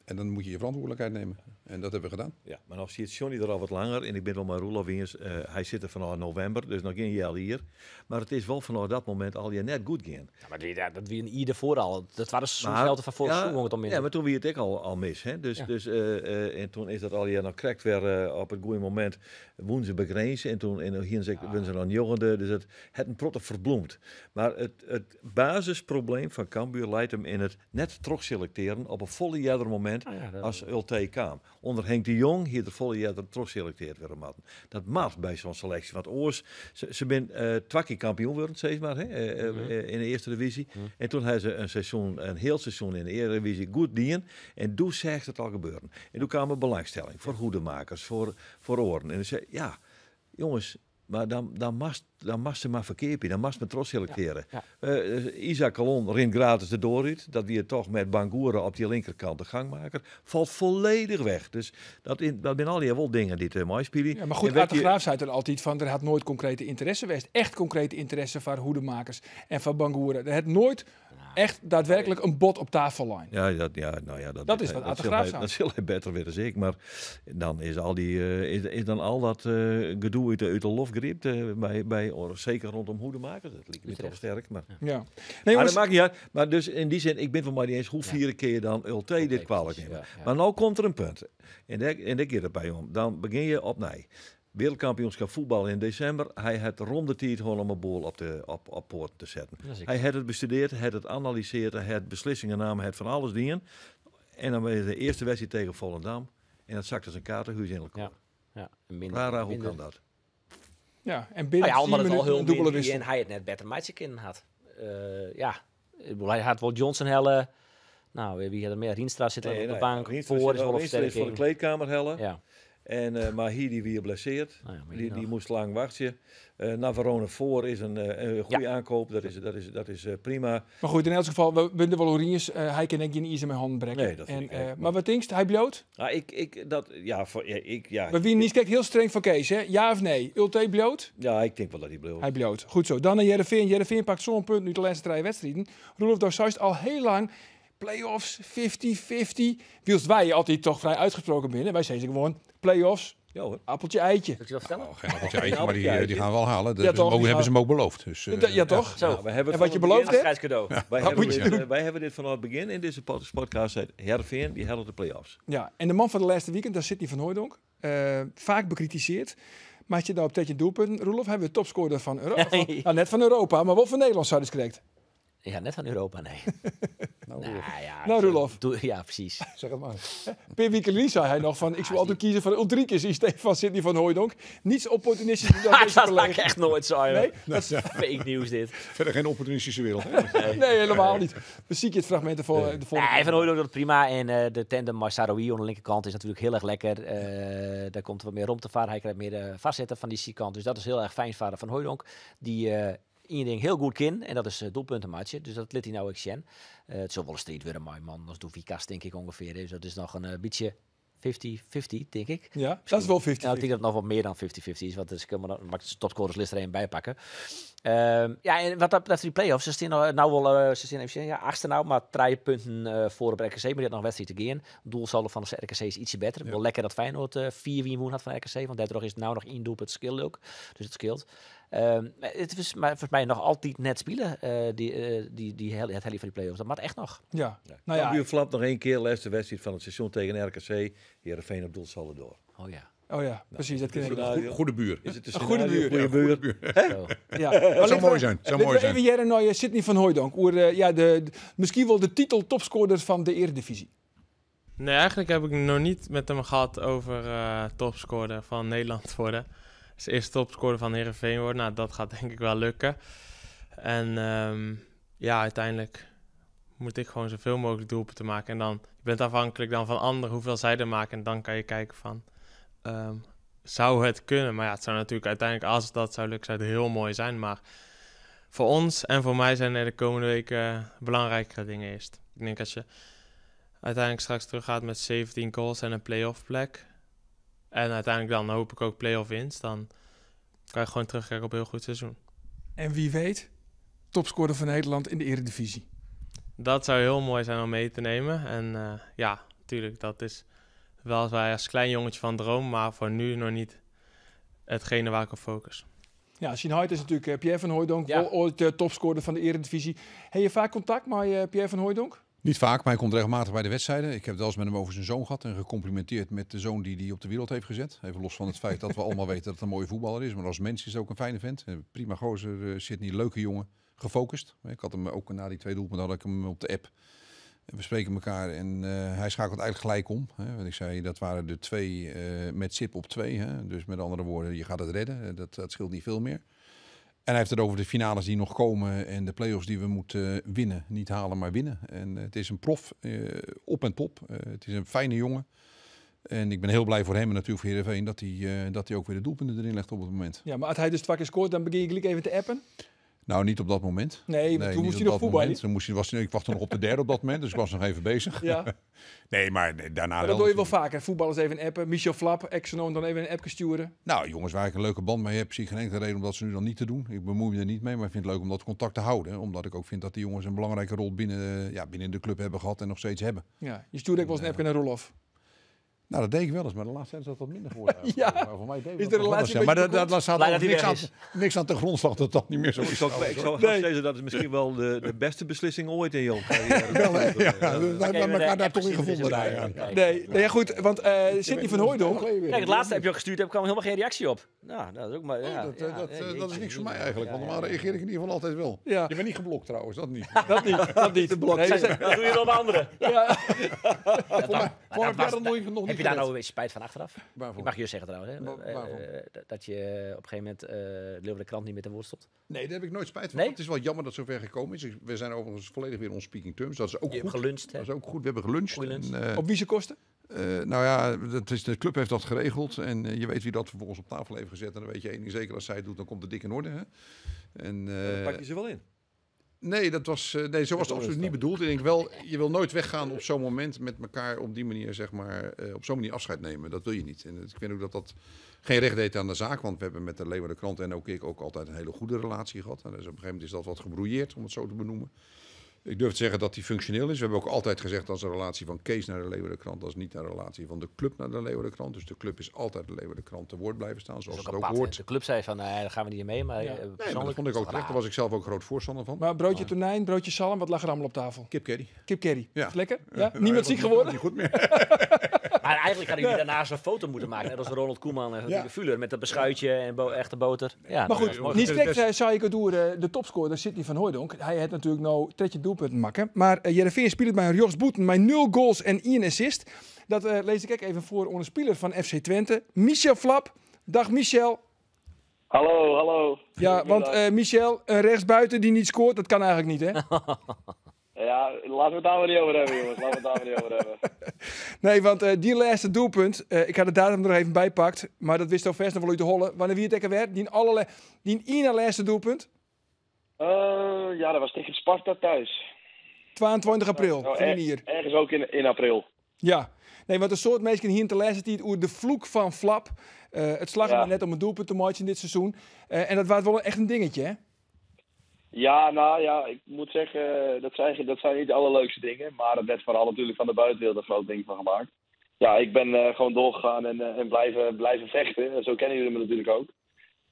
En dan moet je je verantwoordelijkheid nemen. En dat hebben we gedaan. Ja, maar nog zit Johnny er al wat langer. En ik ben al maar Roelof eens. Hij zit er vanaf november, dus nog geen jaar hier. Maar het is wel vanaf dat moment al je net goed gaan. Ja, maar dat wie een ieder voor al. Dat waren zo'n van vorig seizoen. Ja, maar toen wie het ik al mis. Hè? Dus, ja. Dus, en toen is dat al je nog correct weer op het goede moment. Woen ze begrenzen. En toen en hier ze, ze dan jongende. Dus het een protte verbloemd. Maar het basisprobleem van Cambuur leidt hem in het net terugselecteren op een volle jaar moment. momint oh ja, as Ultee kaam. Under Henk de Jong hie der folle earder trochselekteard wurde moatten. Dat moat by sa'n seleksje, want oars, se binne twa kear kampioen wurden, sis mar, hè, yn de earste divyzje. En toen ha se in seizoen, in hiel seizoen yn de earedivyzje goed dien. En doe seachst it al gebeuren. En doe kaam der belangstelling foar Hoedemakers, foar oaren. En sei, ja, jonges, mar dan moatst se mar ferkeapje, dan moatst mar trochselektearje. Ja. Isaac Kallon rint gratis de doar út. Dat wie toch met Bangura op die linkerkant de gangmaker. Falt volledig weg. Dus dat binne allegear wol dingen dy't meispylje. Ja, mar goed, Ard de Graaf sei der altyd fan, der hat noait konkrete ynteresse west. Echt konkrete ynteresse foar Hoedemakers en foar Bangura. Der hat noait echt daadwerklik in bod op tafel lein. Ja, dat, ja, nou ja, dat is wat Ard de Graaf sei. Dat sil hy better witte as ik. Mar dan is al die, is dan al dat gedoe út de loft grypt, by, seker rondom Hoedemakers. Dat liket my toch sterk. Mar, ja. Nee, maar dat maakt niet uit. Maar dus in die zin, ik bin it mei dy iens, hoe fier kin je dan Ultee dit kwalijk nimme? Maar no komt der in punt. En dêr giet it by om. Dan begjin je opnij. Wereldkampioenskip voetbal in desimber. Hy hat rom de tiid hân om 'e boel op poaten te setten. Hy hat it bestudearre, hy hat it analysearre, hy hat beslissingen naam, hy hat fan alles dien. En dan is de earste wedstriid tegen Volendam. En dat sakt as in kaartenhuis yn elkoar. Ja, en minder, Rara, hoe minder. kan dat? Ja, en binnen Nou ja, omdat 10 it al minuten hiel in dûbele min wie wissel. en hy it net better meitsje kinnen hat. Ja, ik bedoel, hy hat wol Johnson helle. Nou, wie hat der mear? Rienstra sit Nee, op de nee, bank. Rienstra Foor sit is wol al- op Rienstra is foar de versterking. kleedkamer helle. Ja. En, mar hy dy wie blessearre. Nou ja, maar Die die nog. moast lang wachtsje. Navarone Foor is in goede aankoop. Dat is prima. Mar goed, yn elts gefal, we binne der wol oer iens. Hy kin ek gjin izer mei hannen brekke. Nee, dat fyn En, ik ek. mar wat tinkst, hy bliuwt? Nou, ik, dat, ja, foar, ja, ik, ja, We wiene niet hiel streng foar Kees, hè? Ja of nee? Ultee bliuwt? Ja, ik tink wol dat hy bliuwt. Hy bliuwt. Goed sa. Dan nei Hearrenfean. Hearrenfean pakt sân punten út de lêste trije wedstriden. Roelof, do seist al hiel lang play-offs 50-50. Wylst wy altyd toch frij útgesproken binne. Wy sizze gewoan play-offs, Ja, hoor. appeltje eitje. Zal ik je dat vertellen? Oh, geen appeltje eitje, maar die gaan we wel halen. Dat Ja, toch? hebben ze hem ook beloofd. Dus, Ja, toch? Zo. Ja, wij hebben En het wat je van het beloofd begin- hebt? Afscheidscadeau. Wij Wat hebben moet je dit, doen? wij hebben dit vanaf het begin in deze podcast gezegd. Hearrenfean, die helpt de play-offs. Ja, en de man van de laatste weekend, dat is Sidney van Hooijdonk. Vaak bekritiseerd. Maar had je nou op tijdje doelpunten, Roelof, hebben we topscorer van Europa. Nee. Van, nou, net van Europa, maar wel van Nederland, zou dus correct. Ja, net van Europa, nee. Nou, Nou, ja, Nou, zo- Roelof. Doe, ja, precies. Zeg het maar. Per week zei hij nog van, ik zou altijd kiezen voor Uldrikis in steeds van Sidney van Hooijdonk. Niets opportunistisch dan deze Dat maak collega. ik echt nooit zo. Nee? Dat is fake nieuws dit. Verder geen opportunistische wereld. Hè? Nee, helemaal niet. We zien je het fragment de volgende Nee, Van Hooijdonk doet het prima. En de tandem met Sahraoui aan de linkerkant is natuurlijk heel erg lekker. Daar komt wat meer rond te varen. Hij krijgt meer vastzetten van die zijkant. Dus dat is heel erg fijn voor Van Hooijdonk. Die één ding heel goed kin. En dat is doelpunten matchen. Dus dat liet hij nou ook zien. Het zal wel een strijd worden, maar man. Dat is Douvikas, denk ik ongeveer. Dus dat is nog een beetje 50-50, denk ik. Ja, dat is wel 50-50. Nou, ik denk dat het nog wat meer dan 50-50 is. Want dus ik kan maar de topscorerslist er één bij pakken. Ja, en wat dat betreft die play-offs. Ze staan nou wel, ze staan even zien, ja, achtste nou, maar 3 punten voor op RKC. Maar die had nog wedstrijd te gaan. Doelsaldo van de RKC is ietsje beter. Wel lekker dat Feyenoord 4 win won had van RKC. Want daardoor is het nou nog 1 doelpunt verschil ook. Dus het scheelt. Maar het is maar volgens mij nog altijd net spelen, het helft van die play-offs. Dat mag echt nog. Ja. Ja. Nou ja. Cambuur flapt nog 1 keer, laatste wedstrijd van het seizoen tegen RKC. Heerenveen op doelsaldo door. Oh ja. Oh ja, precies. Dat ken ik. Scenario. Goede buur. Is het de Een goede scenario? buur. Goede buur. Hè? Zo. Ja. Maar Zou laten mooi we- zijn. Zou laten mooi we zijn. even jaren naar Sidney van Hooijdonk. Oer, ja, de, misschien wel de titel topscorer van de Eredivisie. Nee, eigenlijk heb ik nog niet met hem gehad over topscorer van Nederland worden. Dus eerst topscorer van Heerenveen worden. Nou, dat gaat denk ik wel lukken. En uiteindelijk moet ik gewoon zoveel mogelijk doelpunten maken. En dan, je bent afhankelijk dan van anderen hoeveel zij er maken. En dan kan je kijken van, zou het kunnen? Maar ja, het zou natuurlijk uiteindelijk, als dat zou lukken, zou het heel mooi zijn. Maar voor ons en voor mij zijn er de komende weken belangrijkere dingen eerst. Ik denk als je uiteindelijk straks teruggaat met 17 goals en een play-off plek. En uiteindelijk dan hoop ik ook play-off winst. Dan kan je gewoon terugkijken op een heel goed seizoen. En wie weet, topscorer van Nederland in de Eredivisie. Dat zou heel mooi zijn om mee te nemen. En ja, natuurlijk, dat is wel als wij als klein jongetje van droom, maar voor nu nog niet hetgene waar ik op focus. Ja, Sien Huyt is natuurlijk Pierre van Hooijdonk, wel ooit topscorer van de Eredivisie. Heb je vaak contact met Pierre van Hooijdonk? Niet vaak, maar hij komt regelmatig bij de wedstrijden. Ik heb het wel eens met hem over zijn zoon gehad en gecomplimenteerd met de zoon die hij op de wereld heeft gezet. Even los van het feit dat we allemaal weten dat het een mooie voetballer is. Maar als mens is het ook een fijne vent. Prima gozer, Sidney, leuke jongen. Gefocust. Ik had hem ook na die 2 doelpunten had ik hem op de app. En we spreken elkaar en hij schakelt eigenlijk gelijk om. Hè? Want ik zei, dat waren de twee met stip op 2. Hè? Dus met andere woorden, je gaat het redden. Dat scheelt niet veel meer. En hij heeft het over de finales die nog komen en de play-offs die we moeten winnen. Niet halen, maar winnen. En het is een prof, op en top. Het is een fijne jongen. En ik ben heel blij voor hem en natuurlijk voor Heerenveen dat hij ook weer de doelpunten erin legt op het moment. Ja, maar als hij dus twee keer scoort, dan begin je gelijk even te appen? Nou, niet op dat moment. Nee, Nee, toen niet moest op hij nog dat voetballen. moment. Toen moest hij, was hij, ik wachtte nog op de derde op dat moment, dus ik was nog even bezig. Ja. Nee, maar nee, daarna Maar dat wel doe je wel natuurlijk. vaker. Voetballers even appen. Michel Vlap, ex-Noon, dan even een appje sturen. Nou, jongens, waar ik een leuke band mee heb, zie ik geen enkele reden om dat ze nu dan niet te doen. Ik bemoei me er niet mee, maar ik vind het leuk om dat contact te houden. Omdat ik ook vind dat die jongens een belangrijke rol binnen de club hebben gehad en nog steeds hebben. Ja, je stuurde ook wel eens een appje naar Roelof. Nou, dat deed ik wel eens, maar de laatste tijd is dat wat minder geworden eigenlijk. Ja. Maar voor mij deed ik Is dat de nog wel relatie eens, ja. een Maar beetje daar staat Blij dat ook hij weg niks aan de grondslag dat dat niet meer zo Ik is. zou Nee. zeggen, dat is misschien wel de beste beslissing ooit in jouw carrière. Wel, hè? Ja, we hebben even elkaar de daar toch in app gevonden. gezien, daar, dus ja. Nee, nee, ja, goed, want Sydney van Hooijdonk. Kijk, het laatste heb je ook gestuurd, daar kwam helemaal geen reactie op. Nou, dat is ook maar. Ja, Dat, ja, ja, dat is jeetje, niks voor mij eigenlijk, want ja, normaal ja. reageer ik in ieder geval altijd wel. Ja. Je bent niet geblokt trouwens, dat niet. Dat niet, dat niet. Nee, we zijn- Dat doe je wel bij anderen. ja. Voor mij heb jij dat nog Heb niet je daar gered. nou weer spijt van achteraf? Waarvoor? Ik mag je zeggen trouwens, hè? Waarvan? Dat je op een gegeven moment de Krant niet meer te woord stond. Nee, daar heb ik nooit spijt van. Nee? Het is wel jammer dat het zover gekomen is. We zijn overigens volledig weer on speaking terms. Dat is ook Je hebt goed. geluncht, hè? Dat is ook goed. We hebben geluncht. Goeie lunch. En, Op wie ze kosten? nou ja, de club heeft dat geregeld. En je weet wie dat vervolgens op tafel heeft gezet. En dan weet je één ding zeker, als zij het doet, dan komt het dik in orde. Hè? En, Dan pak je ze wel in. Nee, nee, zo was het absoluut niet bedoeld. Ik denk wel, je wil nooit weggaan op zo'n moment met elkaar op die manier, zeg maar, op zo'n manier afscheid nemen. Dat wil je niet. En ik vind ook dat dat geen recht deed aan de zaak, want we hebben met de Leeuwarden Krant en ook ik ook altijd een hele goede relatie gehad. En dus op een gegeven moment is dat wat gebrouilleerd, om het zo te benoemen. Ik durf te zeggen dat die functioneel is. We hebben ook altijd gezegd dat is een relatie van Kees naar de Leeuwarden Krant. Dat is niet een relatie van de club naar de Leeuwarden Krant. Dus de club is altijd de Leeuwarden Krant te woord blijven staan, zoals Dat het is ook ook apart, hè? hoort. De club zei van, nee, daar gaan we niet mee. Maar, Ja. Nee, maar dat persoonlijk vond ik is ook het terecht. Daar raar. was ik zelf ook groot voorstander van. Maar broodje tonijn, broodje zalm, wat lag er allemaal op tafel? Kip curry. Kip curry. Ja. Is lekker? Ja? Nou, Niemand dat ziek was geworden? Niet goed meer. Maar eigenlijk hadden jullie daarna zo'n foto moeten maken. Net als Ronald Koeman en Ja. Fuller met dat beschuitje en echte boter. Ja, Maar dat goed, is mooi. niet slecht, zei ik het door de topscorer Sydney van Hooijdonk. Hij had natuurlijk nou tretje doelpunten maken. Maar Heerenveen speelt bij Jos Boeten met 0 goals en 1 assist. Dat lees ik ook even voor onder speler van FC Twente, Michel Vlap. Dag Michel. Hallo, hallo. Ja, want Michel, een rechtsbuiten die niet scoort, dat kan eigenlijk niet, hè? Ja, laten we het daar maar niet over hebben, jongens. Laten we het daar maar niet over hebben. Nee, want die laatste doelpunt, ik had de datum er even bij pakt, maar dat wist al vast nog wel uit de hollen. Wanneer wie het ekker werd, die ene laatste doelpunt? Ja, dat was tegen Sparta thuis. 22 april, Nou, van hier. Ergens ook in april. Ja, nee, want een soort mensen hier te lezen die het oer de vloek van Vlap. Het slag Ja. maar net om een doelpunt te maken in dit seizoen. En dat was wel echt een dingetje, hè? Ja, nou ja, ik moet zeggen, dat zijn niet de allerleukste dingen. Maar het werd vooral natuurlijk van de buitenwereld een groot ding van gemaakt. Ja, ik ben gewoon doorgegaan en blijven vechten. Zo kennen jullie me natuurlijk ook.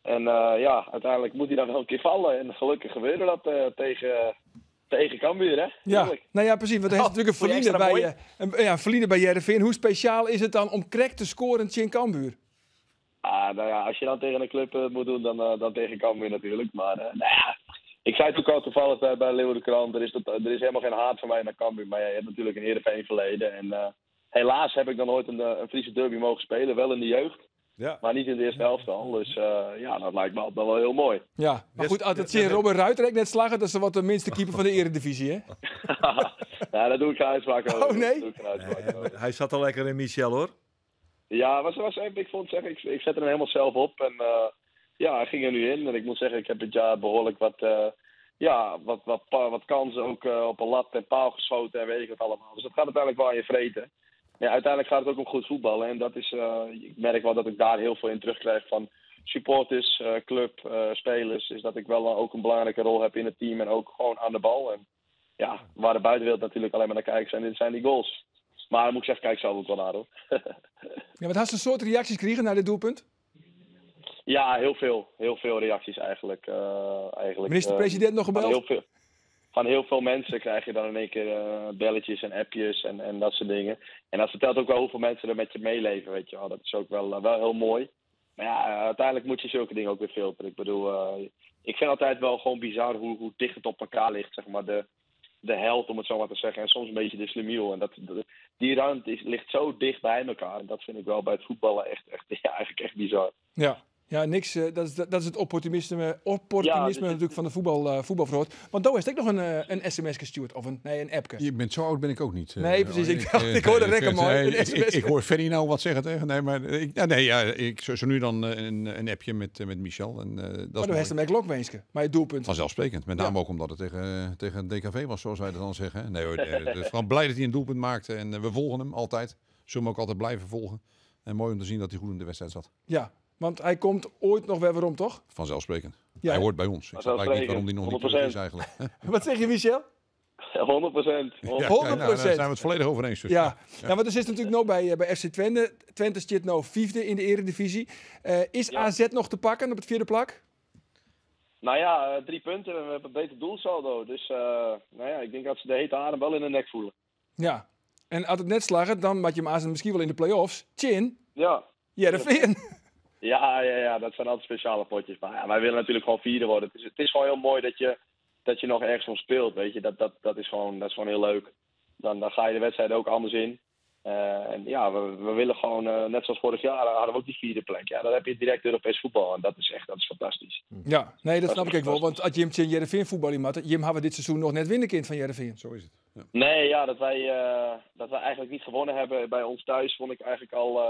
En ja, uiteindelijk moet hij dan wel een keer vallen. En gelukkig gebeurde dat tegen Cambuur, hè? Ja, Heerlijk. nou ja, precies. Want hij is natuurlijk een vond je verliezer extra bij, een, ja, verliezer bij Heerenveen. Hoe speciaal is het dan om krek te scoren tegen Cambuur? Ah, nou ja, als je dan tegen een club moet doen, dan tegen Cambuur natuurlijk. Maar nou ja, ik zei het ook al toevallig bij Leeuwarden Krant. Er is helemaal geen haat van mij naar Cambuur. Maar ja, je hebt natuurlijk een Heerenveen verleden. En helaas heb ik dan nooit een Friese derby mogen spelen. Wel in de jeugd, Ja. maar niet in de eerste helft al. Dus ja, dat lijkt me altijd wel heel mooi. Ja, maar goed, als het zien Robin Ruiter net slagen, dat is wat de minste keeper van de Eredivisie, hè? Ja, daar doe ik geen uitspraak over. Oh, nee? Daar doe ik geen uitspraak over. Hij zat al lekker in Michel, hoor. Ja, ik vond zeggen, ik zette hem helemaal zelf op. En ja, hij ging er nu in. En ik moet zeggen, ik heb dit jaar behoorlijk wat kansen ook op een lat en paal geschoten en weet ik wat allemaal. Dus dat gaat uiteindelijk wel aan je vreten. Ja, uiteindelijk gaat het ook om goed voetballen. En dat is, ik merk wel dat ik daar heel veel in terugkrijg van supporters, club, spelers. Is dat ik wel ook een belangrijke rol heb in het team en ook gewoon aan de bal. En ja, waar de buitenwereld natuurlijk alleen maar naar kijkt, zijn die goals. Maar dan moet ik zeggen, kijk zelf ook wel naar, hoor. Ja, wat had ze een soort reacties gekregen naar dit doelpunt? Ja, heel veel. Heel veel reacties eigenlijk. Minister-president nog gebeld? Van heel veel mensen krijg je dan in één keer belletjes en appjes en dat soort dingen. En dat vertelt ook wel hoeveel mensen er met je meeleven, weet je wel. Dat is ook wel heel mooi. Maar ja, uiteindelijk moet je zulke dingen ook weer filteren. Ik bedoel, ik vind altijd wel gewoon bizar hoe dicht het op elkaar ligt, zeg maar. de held, om het zo maar te zeggen. En soms een beetje de schlemiel. En die ruimte ligt zo dicht bij elkaar. En dat vind ik wel bij het voetballen echt, echt, ja, eigenlijk echt bizar. Ja. Ja, niks. Dat is het opportunisme Ja, dit natuurlijk van de voetbalvroot. Want daar is ook nog een sms gestuurd. Of een, nee, een appje. Je bent zo oud ben ik ook niet. Nee, precies. Ik dacht, ik hoorde rekken mooi. Een sms. Ik hoor Ferry nou wat zeggen tegen. Nee, maar ik, ja, nee, ja, ik, zo, zo nu dan een appje met Michel. En dat is Maar dan mooi. heeft hem ook lokwenske. Maar het doelpunt. Vanzelfsprekend. Met name ook omdat het tegen DKV was, zoals wij dat dan zeggen. Nee, hoor, nee, het is gewoon blij dat hij een doelpunt maakte. En we volgen hem altijd. Zullen we hem ook altijd blijven volgen. En mooi om te zien dat hij goed in de wedstrijd zat. Ja. Want hij komt ooit nog weer waarom, toch? Vanzelfsprekend. Ja. Hij hoort bij ons. Ik snap eigenlijk niet waarom die nog niet terug is eigenlijk. Wat zeg je, Michel? 100%. Ja, kijk, 100%. daar zijn we het volledig over eens. Dus. Ja. Ja, want er zit natuurlijk nog bij FC Twente. Twente zit nou 5e in de Eredivisie. Is AZ nog te pakken op het 4e plak? Nou ja, 3 punten. We hebben een beter doelsaldo. Dus ik denk dat ze de hete adem wel in de nek voelen. Ja. En als het net slagen, dan maak je hem AZ misschien wel in de play-offs. Chin. Ja. Heerenveen. Ja, ja, ja, dat zijn altijd speciale potjes. Maar ja, wij willen natuurlijk gewoon 4e worden. Het is gewoon heel mooi dat je nog ergens om speelt. Weet je? Dat is gewoon heel leuk. Dan ga je de wedstrijd ook anders in. En ja, we willen gewoon, net zoals vorig jaar, hadden we ook die 4e plek. Ja, dan heb je direct Europees voetbal. En dat is echt, dat is fantastisch. Ja, nee, dat Dat snap is ik ook wel. fantastisch. Want als Jim Chin Heerenveen voetbal in had, Jim hadden we dit seizoen nog net winnen kind van Heerenveen. Zo is het. Ja. Nee, ja, dat wij eigenlijk niet gewonnen hebben bij ons thuis, vond ik eigenlijk al...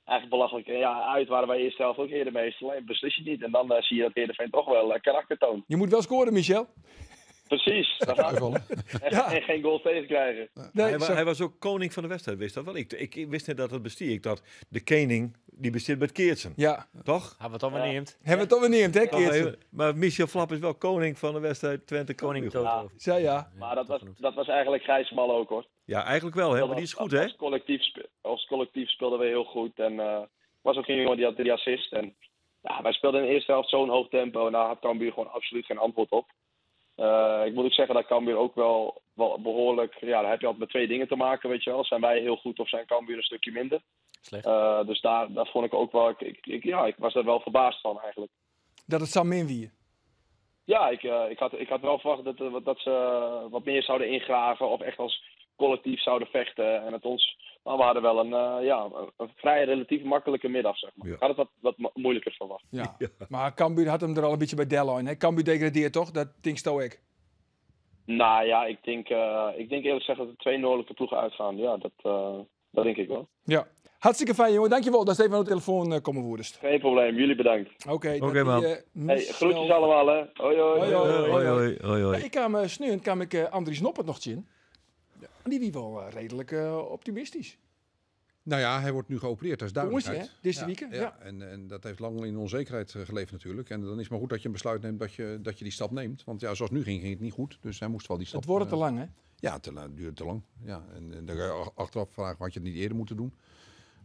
Eigenlijk belachelijk. En ja, uit waren wij eerst zelf ook herenmeester. Alleen beslis je het niet. En dan zie je dat Heerenveen toch wel karakter toont. Je moet wel scoren, Michel. Precies. Daar gaat het. En geen goal tegen krijgen. Nee, zo- Hij was ook koning van de wedstrijd, wist dat wel? Ik wist net dat het bestier. Ik dacht, de koning die bestiert met Keertsen. Ja. Toch? Hebben we het alweer neemt. Hebben we het alweer neemt, hè, Toch Keertsen? even, maar Michel Vlap is wel koning van de wedstrijd Twente Koning Cambuur. Toto. Ja, ja. Maar dat was eigenlijk Gijs Smal ook, hoor. Ja, eigenlijk wel, hè? Dat Maar die was is goed, hè? Als collectief speelden we heel goed. En was ook geen jongen die had 3 assists. En ja, wij speelden in de eerste helft zo'n hoog tempo. En daar had Cambuur gewoon absoluut geen antwoord op. Ik moet ook zeggen dat Cambuur ook wel behoorlijk... Ja, daar heb je altijd met 2 dingen te maken, weet je wel. Zijn wij heel goed of zijn Cambuur een stukje minder? Slecht. Dus daar vond ik ook wel... Ik was daar wel verbaasd van eigenlijk. Dat het Sam min wie. Ja, ik had wel verwacht dat ze wat meer zouden ingraven of echt als collectief zouden vechten. En het ons, maar we hadden wel een vrij relatief makkelijke middag, zeg maar. Ja. Ik had het wat moeilijker verwacht. Ja. Maar Cambuur had hem er al een beetje bij Delon. Hè? Cambuur degradeert toch? Dat denk ik ook. Nou ja, ik denk eerlijk gezegd dat er 2 noordelijke ploegen uitgaan. Ja, dat denk ik wel. Ja. Hartstikke fijn, jongen. Dankjewel dat Stefan op de telefoon komen woerdest. Geen probleem, jullie bedankt. Oké, Oké, dat man. die, Hey, Michel groetjes allemaal, hè. Hoi, hoi. Hoi, hoi. Hoi, hoi, hoi, hoi. Ja, ik kwam snu kwam ik Andries Noppert nog zien. Ja. En die was wel redelijk optimistisch. Nou ja, hij wordt nu geopereerd, dat is duidelijk. Jongens, hè? Deze week, ja. En dat heeft lang in onzekerheid geleefd natuurlijk. En dan is het maar goed dat je een besluit neemt dat je die stap neemt. Want ja, zoals het nu ging, ging het niet goed. Dus hij moest wel die stap... Het wordt te lang, hè? Ja, het duurde te lang. Ja, en dan ga je achteraf vragen, had je het niet eerder moeten doen?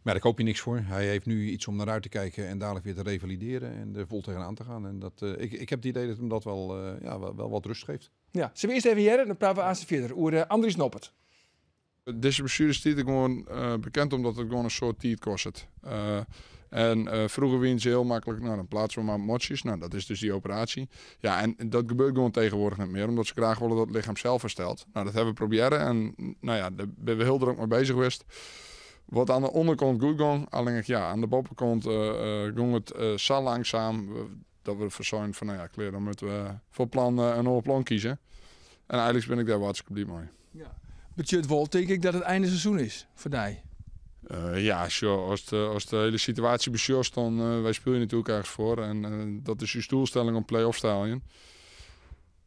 Maar daar koop je niks voor. Hij heeft nu iets om naar uit te kijken en dadelijk weer te revalideren en er vol tegenaan te gaan. En ik heb het idee dat hem dat wel wat rust geeft. Ja, zullen we eerst even jaren, dan praten we aan z'n verder. Oer Andries Noppert. Deze blessure is gewoon bekend omdat het gewoon een soort tijd kost. En vroeger wien ze heel makkelijk, dan plaatsen we maar moties. Nou, dat is dus die operatie. Ja, en dat gebeurt gewoon tegenwoordig niet meer, omdat ze graag willen dat het lichaam zelf herstelt. Nou, dat hebben we proberen en daar ben we heel druk mee bezig geweest. Wat aan de onderkant goed ging, alleen aan de bovenkant ging het zo langzaam dat we ervoor zijn van, klaar, dan moeten we voor plan een ander plan kiezen. En eigenlijk ben ik daar hartstikke blij mee. Ja. Budget wel, denk ik dat het einde seizoen is voor die. Ja, sure. Als de hele situatie beslist, dan wij spelen natuurlijk ergens voor. En dat is je doelstelling om play-offs te halen.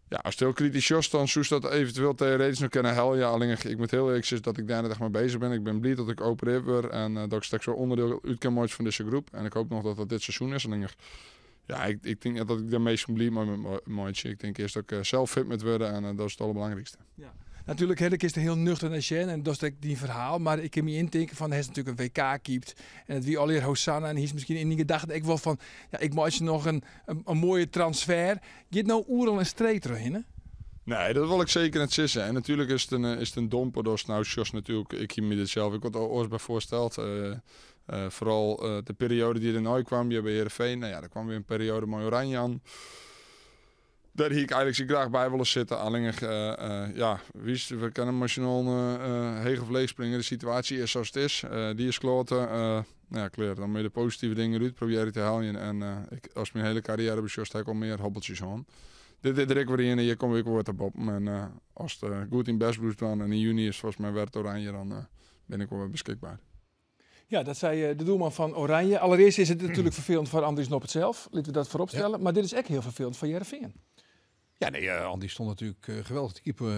Ja, als het heel kritisch is, dan zou dat eventueel theoretisch nog kunnen helpen. Ja, alleen ik moet heel eerlijk zeggen dat ik daar net echt mee bezig ben. Ik ben blij dat ik opereer word en dat ik straks weer onderdeel uit kan maken van deze groep. En ik hoop nog dat dat dit seizoen is. Alleen, ja, ik denk dat ik daar meest blij mee ben. Ik denk eerst dat ik zelf fit moet worden en dat is het allerbelangrijkste. Ja. Natuurlijk, hè, ik is er heel nuchter naar Sjen en dat is die verhaal. Maar ik kan me indenken van, hij is natuurlijk een WK keept. En het wie alweer Hosanna en hij is misschien in die gedachte ik wel van, ja, ik maak nog een mooie transfer. Je hebt nou oerl en streek erin, hè? Nee, dat wil ik zeker niet zeggen. En natuurlijk is het een domper. Dus nou, Jos natuurlijk, ik hier met zelf, ik had al ooit bij voorsteld. Vooral de periode die er nooit kwam, je bij Heerenveen. Nou ja, er kwam weer een periode met Oranje aan. Dêr hie ik eigentlik sa graach by wollen sitte. Allinnich, ja, witst, we kinne emosjoneel heech of leech springe. De situaasje is sa't it is. Dy is kloate. No ja, klear. Dan moatte je de positive dingen derút probearje te heljen. En ik, ast myn hiele karriêre besjochst, ha ik al mear hobbeltsjes hân. Dit is der ek wer ien en hjir kom ik ek wol wer te boppen. En ast goed dyn bêst bliuwst dwaan en yn juny is folgens my wer it Oranje, dan bin ik wol wer beskikber. Ja, dat sei de doelman fan Oranje. Allereerst is it natuerlik ferfelend foar Andries Noppert sels. Litte we dat foarop stelle. Maar dit is ek hiel ferfelend foar Hearrenfean. Ja, nee, Andries stond natuurlijk geweldig te keeper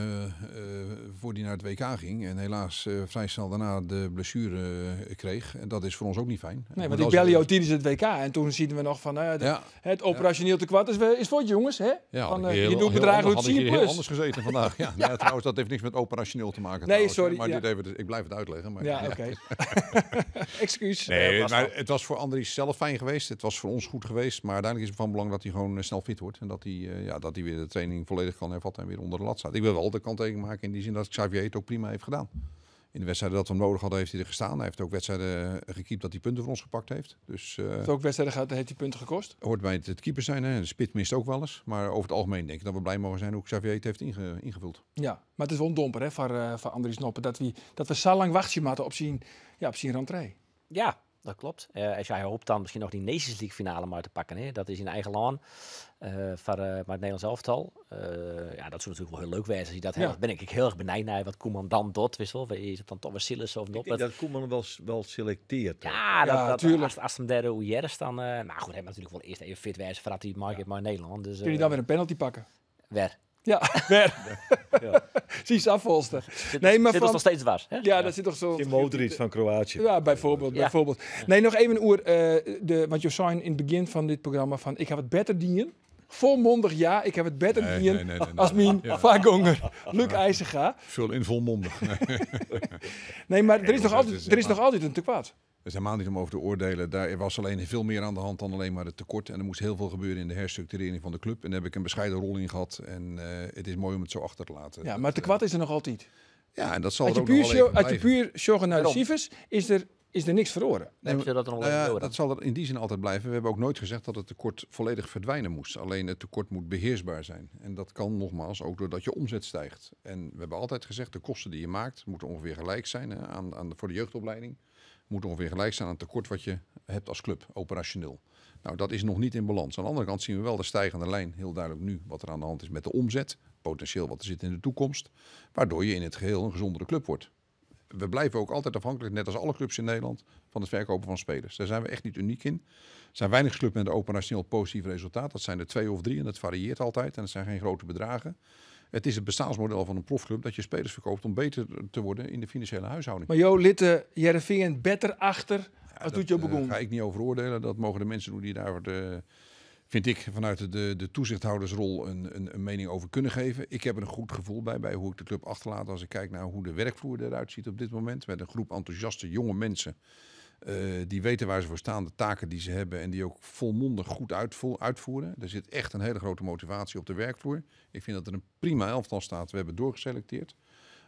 voor hij naar het WK ging. En helaas vrij snel daarna de blessure kreeg. En dat is voor ons ook niet fijn. Nee, want ik bel jou tijdens het WK en toen zien we nog van, nou ja, het operationeel tekort is voor jongens. Hè? Ja, van, had ik je heel, doet heel bedragen anders, uit had ik hier 4 heel plus. anders gezeten vandaag. Ja, nou ja, trouwens, dat heeft niks met operationeel te maken. Nee, trouwens, hè. sorry, Maar ja. dit even, ik blijf het uitleggen. Maar, Ja, ja. oké. Excuus. Nee, was maar wel. het was voor Andries zelf fijn geweest. Het was voor ons goed geweest. Maar uiteindelijk is het van belang dat hij gewoon snel fit wordt. En ja, dat hij weer de training volledig kan hervatten en weer onder de lat staat. Ik wil wel de kanttekening maken in die zin dat Xavier het ook prima heeft gedaan. In de wedstrijden dat we hem nodig hadden, heeft hij er gestaan. Hij heeft ook wedstrijden gekiept dat hij punten voor ons gepakt heeft. Dus, Heeft ook wedstrijden gehad, heeft hij punten gekost. Hoort bij het keeper zijn, hè. De spit mist ook wel eens. Maar over het algemeen denk ik dat we blij mogen zijn hoe Xavier het heeft ingevuld. Ja, maar het is wel een domper, hè, voor Andries Noppert. Dat we zo lang wachten moeten op zijn rentree. Ja, dat klopt. Als jij hoopt dan misschien nog die Nations League finale maar te pakken. Hè? Dat is in eigen land. Voor maar het Nederlands elftal. Ja, dat zou natuurlijk wel heel leuk zijn als je dat hebt. Ben ik heel erg benieuwd naar wat Koeman dan doet. Wist wel, is het dan toch wel Sillis of Ik Noppert? denk dat Koeman wel selecteert. Ja, Ja, tuurlijk. als hem derde hoe Jerris dan... maar goed, hij moet natuurlijk wel eerst even fit wezen voordat hij markt maar in Nederland. Dus, Kun je dan weer een penalty pakken? Weer. Ja, weer. Zie ze afvolsten. Zit, Nee, maar zit van ons nog steeds dwars. Hè? Ja, dat zit toch zo. In Modric van Kroatië. Ja, bijvoorbeeld. Nee, nog even oer. Want je zei in het begin van dit programma van ik heb het beter dienen. Volmondig ja, ik heb het beter Nee, dienen nee, nee, nee, nee. als mijn Ja. vaarganger Luc IJzerga. Vul in volmondig. Nee. Nee, maar er is Nee, nog jongens, altijd, het is er is nog altijd een tekort. Er is helemaal niet om over te oordelen. Daar was alleen veel meer aan de hand dan alleen maar het tekort. En er moest heel veel gebeuren in de herstructurering van de club. En daar heb ik een bescheiden rol in gehad. En het is mooi om het zo achter te laten. Ja, maar het tekort is er nog altijd. Ja, en dat zal Als er je ook nog puur wel even als je blijven. puur sjoggen naar de Waarom? cijfers, is er niks verloren. Nee, Heb je dat er nog nou ja, even door dat zal er in die zin altijd blijven. We hebben ook nooit gezegd dat het tekort volledig verdwijnen moest. Alleen het tekort moet beheersbaar zijn. En dat kan nogmaals ook doordat je omzet stijgt. En we hebben altijd gezegd, de kosten die je maakt moeten ongeveer gelijk zijn, hè, voor de jeugdopleiding. Moet ongeveer gelijk zijn aan het tekort wat je hebt als club, operationeel. Nou, dat is nog niet in balans. Aan de andere kant zien we wel de stijgende lijn, heel duidelijk nu, wat er aan de hand is met de omzet. Potentieel wat er zit in de toekomst. Waardoor je in het geheel een gezondere club wordt. We blijven ook altijd afhankelijk, net als alle clubs in Nederland, van het verkopen van spelers. Daar zijn we echt niet uniek in. Er zijn weinig clubs met een operationeel positief resultaat. Dat zijn er 2 of 3 en dat varieert altijd. En dat zijn geen grote bedragen. Het is het bestaansmodel van een profclub dat je spelers verkoopt om beter te worden in de financiële huishouding. Maar jo, lid de Hearrenfean beter achter Ja, als dat, doet jo begon. ga ik niet over oordelen. Dat mogen de mensen doen die daar, vind ik, vanuit de toezichthoudersrol een mening over kunnen geven. Ik heb er een goed gevoel bij hoe ik de club achterlaat als ik kijk naar hoe de werkvloer eruit ziet op dit moment. Met een groep enthousiaste jonge mensen die weten waar ze voor staan, de taken die ze hebben en die ook volmondig goed uitvoeren. Er zit echt een hele grote motivatie op de werkvloer. Ik vind dat er een prima elftal staat. We hebben doorgeselecteerd.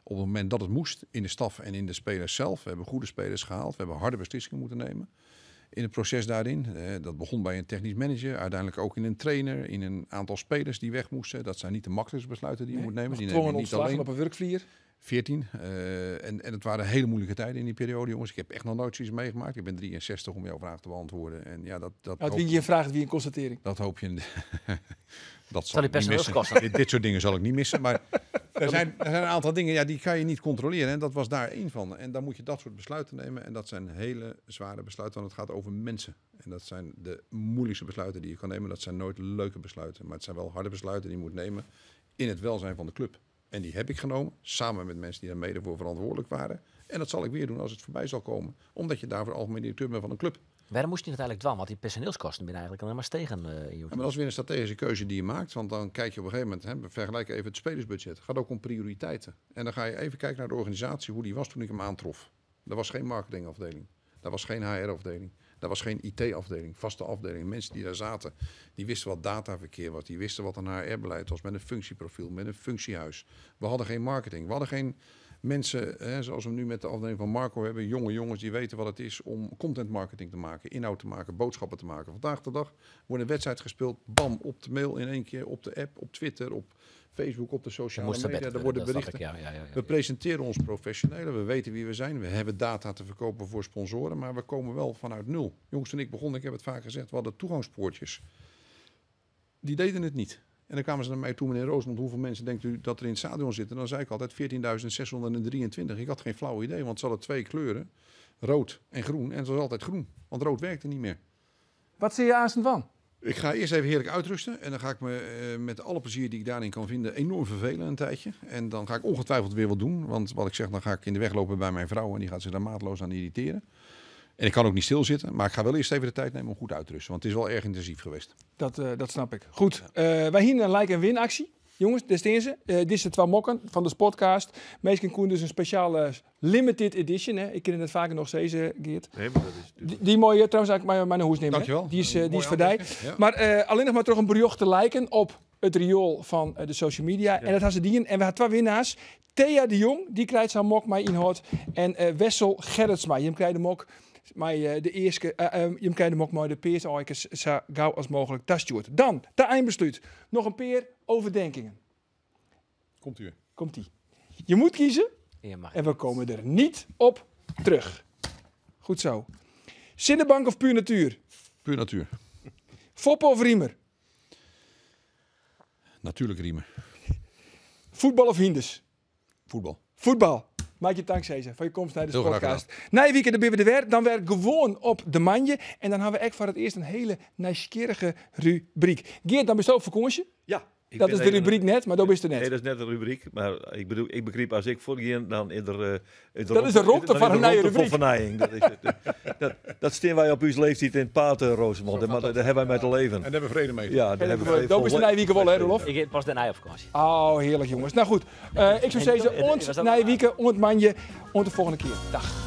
Op het moment dat het moest, in de staf en in de spelers zelf. We hebben goede spelers gehaald. We hebben harde beslissingen moeten nemen. In het proces daarin. Dat begon bij een technisch manager. Uiteindelijk ook in een trainer. In een aantal spelers die weg moesten. Dat zijn niet de makkelijkste besluiten die je Nee, moet nemen. nog Die neem je gedwongen niet ontslagen alleen. op een werkvlier. 14. En het waren hele moeilijke tijden in die periode, jongens. Ik heb echt nog nooit zoiets meegemaakt. Ik ben 63 om jouw vraag te beantwoorden. En ja, dat Nou, het hoop wie je vraag, het wie een constatering. Dat hoop je. Dat zal Zal die ik niet missen. personeelskosten? Dit soort dingen zal ik niet missen. Maar er zijn een aantal dingen, ja, die kan je niet controleren. En dat was daar één van. En dan moet je dat soort besluiten nemen. En dat zijn hele zware besluiten, want het gaat over mensen. En dat zijn de moeilijkste besluiten die je kan nemen. Dat zijn nooit leuke besluiten. Maar het zijn wel harde besluiten die je moet nemen in het welzijn van de club. En die heb ik genomen, samen met mensen die daar mede voor verantwoordelijk waren. En dat zal ik weer doen als het voorbij zal komen. Omdat je daarvoor algemeen directeur bent van een club. Waarom moest je het eigenlijk dwang? Want die personeelskosten zijn eigenlijk alleen maar stegen in Ja, maar dat is weer een strategische keuze die je maakt. Want dan kijk je op een gegeven moment, hè, we vergelijken even het spelersbudget. Het gaat ook om prioriteiten. En dan ga je even kijken naar de organisatie, hoe die was toen ik hem aantrof. Er was geen marketingafdeling. Er was geen H R-afdeling. Er was geen I T-afdeling, vaste afdeling. Mensen die daar zaten, die wisten wat dataverkeer was. Die wisten wat een H R-beleid was met een functieprofiel, met een functiehuis. We hadden geen marketing. We hadden geen Mensen, hè, zoals we nu met de afdeling van Marco hebben, jonge jongens die weten wat het is om content marketing te maken, inhoud te maken, boodschappen te maken. Vandaag de dag wordt een wedstrijd gespeeld, bam, op de mail in één keer, op de app, op Twitter, op Facebook, op de sociale media. Er worden berichten. Ik, ja. We presenteren ons professioneel, we weten wie we zijn, we hebben data te verkopen voor sponsoren, maar we komen wel vanuit nul. Jongens, toen ik begon, ik heb het vaak gezegd, we hadden toegangspoortjes. Die deden het niet. En dan kwamen ze naar mij toe, meneer Roozemond, hoeveel mensen denkt u dat er in het stadion zitten? En dan zei ik altijd 14.623. Ik had geen flauw idee, want ze hadden twee kleuren, rood en groen. En het was altijd groen, want rood werkte niet meer. Wat zie je aanstaan van? Ik ga eerst even heerlijk uitrusten. En dan ga ik me met alle plezier die ik daarin kan vinden enorm vervelen een tijdje. En dan ga ik ongetwijfeld weer wat doen. Want wat ik zeg, dan ga ik in de weg lopen bij mijn vrouw. En die gaat zich daar maatloos aan irriteren. En ik kan ook niet stilzitten. Maar ik ga wel eerst even de tijd nemen om goed uit te rusten. Want het is wel erg intensief geweest. Dat snap ik. Goed. Wij hier een like- en win actie. Jongens, daar staan ze. Dit is de twee mokken van de podcast. Meestal Koen dus een speciale limited edition. Hè. Ik ken het vaker nog steeds, Geert. Nee, maar dat is Die mooie, trouwens, eigenlijk mijn hoes nemen. hè. Dankjewel. Die Een is mooie voor die. aantekening, ja. Maar alleen nog maar terug een bericht te liken op het riool van de social media. En dat hadden ze die. En we hadden twee winnaars. Thea de Jong, die krijgt zijn mok met inhoud. En Wessel Gerritsma, je krijgt de mok. Maar de eerste, je krijgt de mok maar de peersoikers zo gauw als mogelijk tastjoert. Dan, de eindbesluit. Nog een peer overdenkingen. Komt u. Komt-ie. Je moet kiezen Je mag en we komen er niet op terug. Goed zo. Zinnebank of puur natuur? Puur natuur. Foppe of Riemer? Natuurlijk Riemer. Voetbal of Hinders? Voetbal. Voetbal. Maak je dank, Cesar, voor je komst naar de Heel graag podcast. Na je weekend ben we er weer. Dan werk gewoon op de manje. En dan hebben we echt voor het eerst een hele nieuwsgierige rubriek. Geert, dan bist je ook vakantie. Ja. Ik Dat ben is de even rubriek net, maar dat is er net. Nee, dat is net de rubriek. Maar ik bedoel, ik begreep als ik voorging, dan in de, in de Dat is de ronde dan van in een de nieuwe ronde voor rubriek. vernijing. Dat, is het. Dat staan wij op uw leeftijd in het paard, Roozemond. Maar daar hebben wij mee te leven. En daar hebben we vrede mee. Ja, daar hebben we Dat is de nieuwe week wel, hè, Roelof? Ik heb pas daarna op vakantie. Oh, heerlijk, jongens. Nou goed, ik zou zeggen, En- ont was dat nieuwe waar? week, ont manje, ont de volgende keer. Dag.